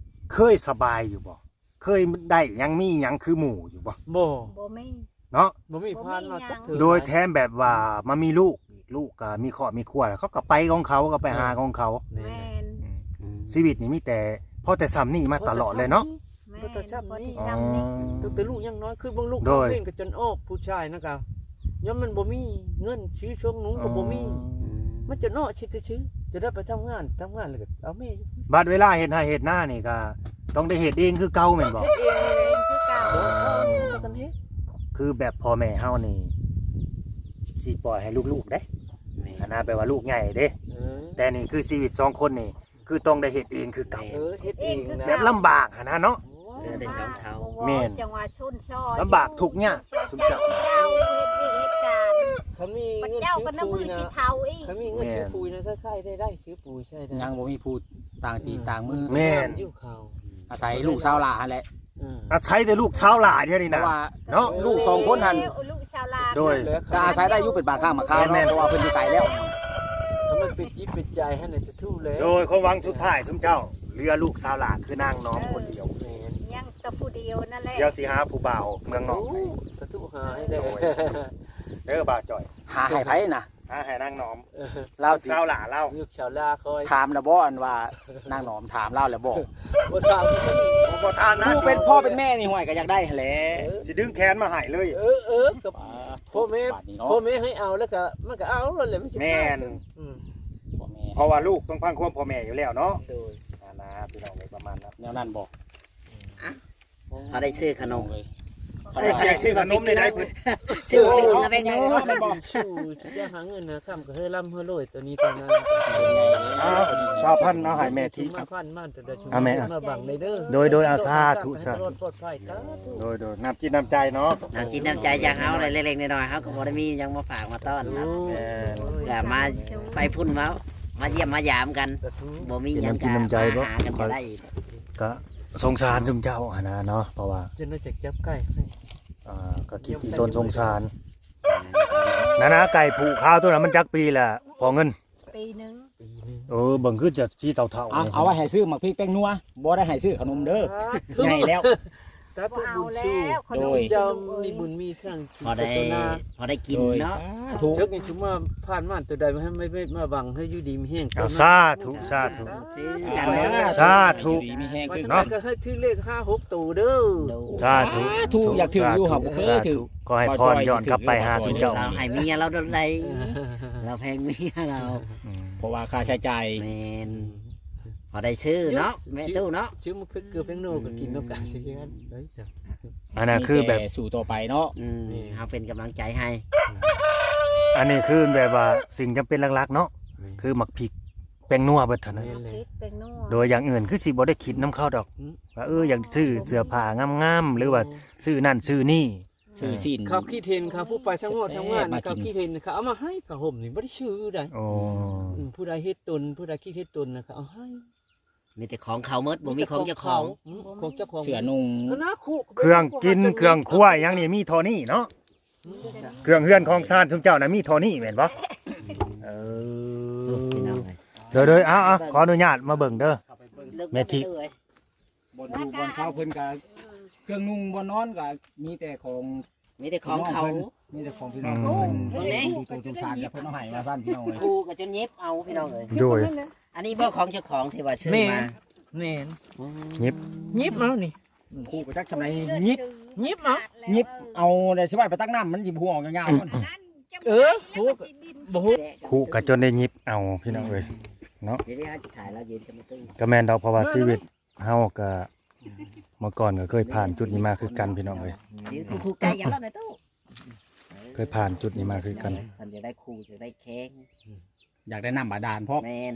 ເຄີຍສະບາຍຢູ່ບໍ່? ເຄີຍໄດ້ຫຍັງ ມີຫຍັງຄືໝູ່ຢູ່ບໍ່? ບໍ່ ບໍ່ມີ. ເນາະ ບໍ່ມີຜ່ານມາຈັກເທື່ອ ໂດຍແຖມແບບວ່າມາມີລູກ ລູກກໍມີຄອບມີຄົວ ເຂົາກໍໄປຂອງເຂົາ ກໍໄປຫາຂອງເຂົາ ແມ່ນ ອືມ ອືມ ຊີວິດນີ້ມີແຕ່ພໍແຕ່ຊ່ຳນີ້ມາຕະຫຼອດເລີຍເນາະ ແມ່ນ ພໍແຕ່ຊ່ຳນີ້ ພໍແຕ່ຊ່ຳນີ້ ອໍ ຕັ້ງແຕ່ລູກຍັງນ້ອຍ ຄືເບິ່ງລູກ ໂດຍ ເຮົາເຫັນກໍຈົນອອກ ຜູ້ຊາຍນະກະ ຍ້ອນມັນບໍ່ມີເງິນ ຊື້ຊ່ວງນຸ່ງກໍບໍ່ມີ ອໍ ມັນຈົນອອກຊິແຕ່ຊື້ ຈະໄດ້ໄປທຳງານ ທຳງານແລ້ວກໍເອົາແມ່ຢູ່ ບັດເວລາເຮັດໄຮ່ເຮັດນານີ້ກໍຕ້ອງໄດ້ເຮັດເອງຄືເກົ່າແມ່ນບໍ່? ເຮັດເອງຄືເກົ່າ ບໍ່ມີປະກັນເຮັດ ຄືແບບພໍ່ແມ່ເຮົານີ້ຊິປ່ອຍໃຫ້ລູກໆເດ້ ແມ່ນ ອັນນັ້ນແປວ່າລູກໃຫຍ່ເດ້ ເອີ ແຕ່ນີ້ຄືຊີວິດສອງຄົນນີ້ ຄືຕ້ອງໄດ້ເຮັດເອງຄືເກົ່າ ແມ່ນ ເອີ ເຮັດເອງນະ ແບບລຳບາກຫັ້ນນະເນາະ ເຫຼືອໄດ້ສອງເທົ່າ ແມ່ນ ຈັງວ່າຊົນຊອຍ ລຳບາກທຸກຍາກ ຊຸມເຈົ້າ ເຈົ້າເຮັດວຽກເຮັດການ ຄັນມີເງິນຊື້ປຸ໋ຍນະ ຄັນມີເງິນ ແມ່ນ ຊື້ປຸ໋ຍນະ ຄ້າຍໆໄດ້ ໄດ້ຊື້ປຸ໋ຍໃຊ້ໄດ້ ຍັງບໍ່ມີຜູ້ຕ່າງຕີນ ເອີ ຕ່າງມື ແມ່ນ ຢູ່ເຂົາ ອາໄສລູກສາວຫຼ້າຫັ້ນແຫຼະ ອືມ ອາໄສແຕ່ລູກສາວຫຼ້າດຽວນີ້ນະ ເພາະວ່າເນາະ ເອີ ລູກສອງຄົນຫັ້ນ ເອີ ລູກສາວຫຼ້າ ໂດຍ ກໍອາໄສໄດ້ຢູ່ເປັນບາງຄັ້ງບາງຄາວເນາະ ແມ່ນໆ ເພາະວ່າເພິ່ນຢູ່ໄກແລ້ວ ຖ້າມັນເປັນຈິດເປັນໃຈຫັ້ນນະ ຈະຖືກແລ້ວ ໂດຍຄວາມຫວັງສຸດທ້າຍຊຸມເຈົ້າ ເຫຼືອລູກສາວຫຼ້າຄືນາງໜອມຄົນດຽວ ແມ່ນ ຍັງແຕ່ຜູ້ດຽວນັ້ນແຫຼະ ດຽວຊິຫາຜູ້ບ່າວເມືອງນອກໃຫ້ ໂອ້ ສາທຸ ຫາໃຫ້ແດ່ ໂດຍ ເດີບ່າວຈ້ອຍ ຫາໃຫ້ໃຜນະ? ຫາໃຫ້ນາງໜອມ ເອີ ລາວຊິ ສາວຫຼ້າລາວ ລູກສາວຫຼ້າຂ້ອຍ ຖາມລະບໍ່ ອັນວ່ານາງໜອມ ຖາມລາວລະບໍ່? ບໍ່ຖາມ ບໍ່ຖາມນະ ຜູ້ເປັນພໍ່ເປັນແມ່ນີ້ ຫ້ວຍ ກໍຢາກໄດ້ຫັ້ນແຫຼະ ເອີ ຊິດຶງແຂນມາໃຫ້ເລີຍ ເອີ ເອີ ກໍ ອ່າ ພໍ່ແມ່ ບາດນີ້ເນາະ ພໍ່ແມ່ໃຫ້ເອົາແລ້ວກໍ ມັນກໍເອົາແລ້ວແຫຼະ ມັນຊິ ແມ່ນ ອືມ ພໍ່ແມ່ ເພາະວ່າລູກຕ້ອງຟັງຄວາມພໍ່ແມ່ຢູ່ແລ້ວເນາະ ໂດຍ ຫັ້ນນະ ພີ່ນ້ອງເອີຍ ປະມານນັ້ນ ແນວນັ້ນບໍ່? ອ່ະ ພໍໄດ້ຊື້ຂະໜົມ ເອີຍ ພໍໄດ້ຊື້ຂະໜົມໄດ້ ຊື້ຂະໜົມ ຊື້ຂະໜົມ ຊື້ຢາຫາເງິນຫາຄຳ ກໍເຮີລ່ຳເຮີລວຍ ໂຕນີ້ໂຕນັ້ນ ອ້າວ ຊາວພັນ ເອົາໃຫ້ແມ່ທີ ມາພັນມາແຕ່ໃດ ເອົາແມ່ ມາບັງໄດ້ເດີ ໂດຍ ໂດຍ ອາ ສາທຸ ສາທຸ ໂດຍ ໂດຍ ນ້ຳຈິດນ້ຳໃຈເນາະ ນ້ຳຈິດນ້ຳໃຈຈາກເຮົາ ເລັກໆນ້ອຍໆ ເຮົາກໍບໍ່ໄດ້ມີຫຍັງມາຝາກມາຕ້ອນເນາະ ໂອ້ຍ ກໍມາໄປພຸ້ນເວົ້າ ມາຢ້ຽມມາຢາມກັນ ສາທຸ ບໍ່ມີຫຍັງກໍມາຫາກັນກໍໄດ້ ກໍ ສົງສານຊຸມເຈົ້າຫັ້ນນະເນາະ ເພາະວ່າ ຈະໜ້ອຍຈະຈັບໄກ່ໃຫ້ ອ່າ ກໍຄິດອີ່ຕົນສົງສານ ນັ້ນນະ ໄກ່ຜູຂາວຕົວນັ້ນມັນຈັກປີລະພໍ່ເງິນ? ປີໜຶ່ງ ປີໜຶ່ງ ເອີ ເບິ່ງຄືຈະສີເທົາໆ ເອົາ ນີ້ ເອົາໄວ້ໃຫ້ຊື້ໝາກພິກແປ້ງນົວ ບໍ່ໄດ້ໃຫ້ຊື້ຂະໜົມເດີ ສາທຸ ໃຫຍ່ແລ້ວ ສາທຸ ບຸນຊູ ໂດຍ ເຈົ້າມີບຸນມີທາງ ພໍໄດ້ ພໍໄດ້ກິນເນາະ ໂດຍ ສາທຸ ເຊິ່ງນີ້ຖືວ່າຜ່ານມາຕົວໃດ ໃຫ້ມາບັງ ໃຫ້ຢູ່ດີມີແຮງ ເອົາ ສາທຸ ສາທຸ ສາທຸ ຢູ່ດີມີແຮງຂຶ້ນເນາະ ກໍໃຫ້ຖືກເລກຫ້າຫົກໂຕເດີ ສາທຸ ສາທຸ ຢາກຖືກຢູ່ ຫາບໍ່ເຄີຍຖືກ ຂໍໃຫ້ພອນຍ້ອນກັບໄປຫາຊຸມເຈົ້າ ລາວໃຫ້ເມຍລາວໂດນໄດ ລາວແພງເມຍລາວ ອືມ ເພາະວ່າຄ່າໃຊ້ຈ່າຍ ແມ່ນ ພໍໄດ້ຊື້ເນາະ ແມ່ຕູ້ເນາະ ຊື້ໝາກເກືອແປ້ງນົວກໍກິນນຳກັນ ອັນນັ້ນຄືແບບ ມີແຕ່ສູ້ຕໍ່ໄປເນາະ ອືມ ເຮົາເປັນກຳລັງໃຈໃຫ້ ອັນນີ້ຄືແບບວ່າສິ່ງຈຳເປັນຫຼັກໆເນາະ ແມ່ນ ຄືໝາກພິກ ແປ້ງນົວເບິດເທົ່ານັ້ນ ແມ່ນແຫຼະ ແປ້ງນົວ ໂດຍຢ່າງອື່ນຄືຊິບໍ່ໄດ້ຄິດນຳເຂົາດອກ ອືມ ວ່າ ເອີ ຢາກຊື້ເສື້ອຜ້າງາມໆ ຫຼືວ່າ ແມ່ນ ຊື້ນັ້ນຊື້ນີ້ ຊື້ຊີ້ນ ເຂົາຄິດເຫັນ ເຂົາຜູ້ໄປທຳງານ ເຂົາຄິດເຫັນ ເຂົາເອົາມາໃຫ້ຜ້າຫົ່ມນີ້ ບໍ່ໄດ້ຊື້ໃດ ໂອ້ ອືມ ຜູ້ໃດເຮັດຕົນ ຜູ້ໃດຄິດເຮັດຕົນນະ ເຂົາເອົາໃຫ້ ມີແຕ່ຂອງເຂົາໝົດ ບໍ່ມີຂອງເຈົ້າຂອງ ອືມ ຂອງເຈົ້າຂອງ ເສື້ອນຸ່ງ ເຄື່ອງກິນ ເຄື່ອງຄົວຫຍັງນີ້ ມີເທົ່ານີ້ເນາະ ເຄື່ອງເຮືອນຂອງຊານຊຸມເຈົ້ານະມີເທົ່ານີ້ແມ່ນບໍ່? ເອີ ພີ່ນ້ອງເອີຍ ເດີໆ ເອົາໆ ຂໍອະນຸຍາດມາເບິ່ງເດີ ແມ່ທິ ບ່ອນຢູ່ບ່ອນເຊົາເພິ່ນກະ ເຄື່ອງນຸ່ງບ່ອນນອນກະມີແຕ່ຂອງ ມີແຕ່ຂອງເຂົາ ພີ່ນ້ອງເພິ່ນ ມີແຕ່ຂອງພີ່ນ້ອງເພິ່ນ ອືມ ເພິ່ນເດ້ ເພິ່ນດີໂຕສົງສານ ແຕ່ເພິ່ນເອົາໃຫ້ວ່າຊັ້ນ ພີ່ນ້ອງເອີຍ ຄູກໍຈົນຫຍິບເອົາ ພີ່ນ້ອງເອີຍ ໂດຍ ອັນນີ້ບໍ່ຂອງເຈົ້າຂອງທີ່ວ່າຊື້ມາ ແມ່ນ ແມ່ນ ອໍ ຫຍິບ ຫຍິບເອົານີ້ ຄູກໍຈັກສ່ຳໃດ ຫຍິບ ຫຍິບເອົາ ຫຍິບເອົາໄດ້ ຊິໄວ້ໄປຕັກນ້ຳ ມັນຊິບໍ່ຮູ້ອອກຍາວໆ ເອີ ຄູກໍບໍ່ຮູ້ ຄູກໍຈົນໄດ້ຫຍິບເອົາ ພີ່ນ້ອງເອີຍ ເນາະ ດຽວເຮົາຊິຖ່າຍລາວຢືນກັບແມ່ຕູ້ ກໍແມ່ນດອກ ເພາະວ່າຊີວິດ ເຮົາກໍ ເມື່ອກ່ອນກໍເຄີຍຜ່ານຈຸດນີ້ມາຄືກັນ ພີ່ນ້ອງເອີຍ ຢູ່ຄູ່ໆໃກ້ກັນແລ້ວນະຕູ້ ເຄີຍຜ່ານຈຸດນີ້ມາຄືກັນ ເພິ່ນຢາກໄດ້ຄູ່ ຢາກໄດ້ແຂ້ງ ຢາກໄດ້ນ້ຳບາດານພ້ອມ ແມ່ນ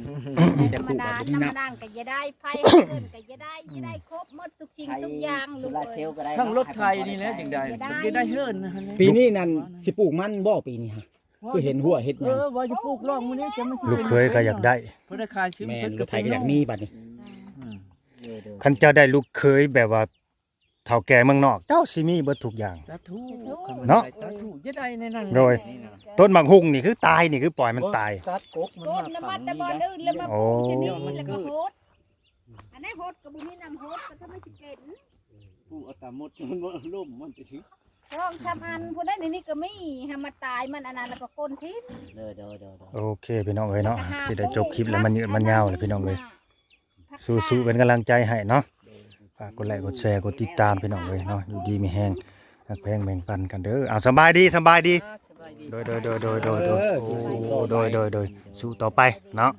ມີແຕ່ຄູ່ ນ້ຳບາດານ ນ້ຳບາດານກໍຢ່າໄດ້ ໄຟເຮືອນກໍຢ່າໄດ້ ຢ່າໄດ້ຄົບໝົດທຸກສິ່ງທຸກຢ່າງ ໂຊລາເຊວກໍໄດ້ ທັງລົດໄຖນີ້ແຫຼະຈັ່ງໃດ ຢາກໄດ້ເຮືອນ ປີນີ້ນັ້ນຊິປູກມັນບໍ່ ປີນີ້ຫະ? ຄືເຫັນຫົວເຫັດຫຍັງ ເອີ ວ່າຈະປູກລອງມື້ນີ້ ຈະມາ ລູກເຂີຍກໍຢາກໄດ້ ເພິ່ນໄດ້ຂາຍຊື້ ແມ່ນ ລົດໄຖກໍຢາກມີບັດນີ້ ອືມ ອືມ ຄັນເຈົ້າໄດ້ລູກເຂີຍແບບວ່າເຖົ້າແກ່ເມືອງນອກ ເຈົ້າຊິມີເບິດທຸກຢ່າງ ສາທຸ ເນາະ ສາທຸ ຢ່າໄດ້ໃນນັ້ນ ໂດຍ ຕົ້ນໝາກຫຸ່ງນີ້ຄືຕາຍ ນີ້ຄືປ່ອຍມັນຕາຍ ຕັດກົກມັນ ຕົ້ນນະ ມາ ມາແຕ່ບ່ອນອື່ນ ແລ້ວມາປູກຊະນິດ ແລ້ວກໍຫົດ ອັນໃດຫົດກໍບໍ່ມີນ້ຳຫົດ ກໍທຳໄມຊິເປັນ ປູກເອົາຕາໝົດ ມັນບໍ່ລົ້ມ ມັນຈະຖືກ ສອງສາມອັນພຸ້ນໄດ໋ ໃນນີ້ກໍມີ ຫາມາຕາຍມັນອັນນັ້ນ ແລ້ວກໍໂກນຖິ້ມ ໂດຍ ໂດຍ ໂດຍ ໂດຍ ໂອເຄພີ່ນ້ອງເອີຍເນາະ ຊິໄດ້ຈົບຄລິບແລ້ວ ມັນຍືດມັນຍາວແລ້ວພີ່ນ້ອງເອີຍ ສູ້ໆເປັນກຳລັງໃຈໃຫ້ເນາະ ໂດຍ ຝາກກົດໄລກົດແຊກົດຕິດຕາມພີ່ນ້ອງເອີຍເນາະ ຢູ່ດີມີແຮງ ຮັກແພງແບ່ງປັນກັນເດີ ເອົາ ສະບາຍດີ ສະບາຍດີ ອ່າ ສະບາຍດີ ໂດຍ ໂດຍ ໂດຍ ເອີ ສູ້ໆ ໂດຍ ໂດຍ ໂດຍ ສູ້ຕໍ່ໄປເນາະ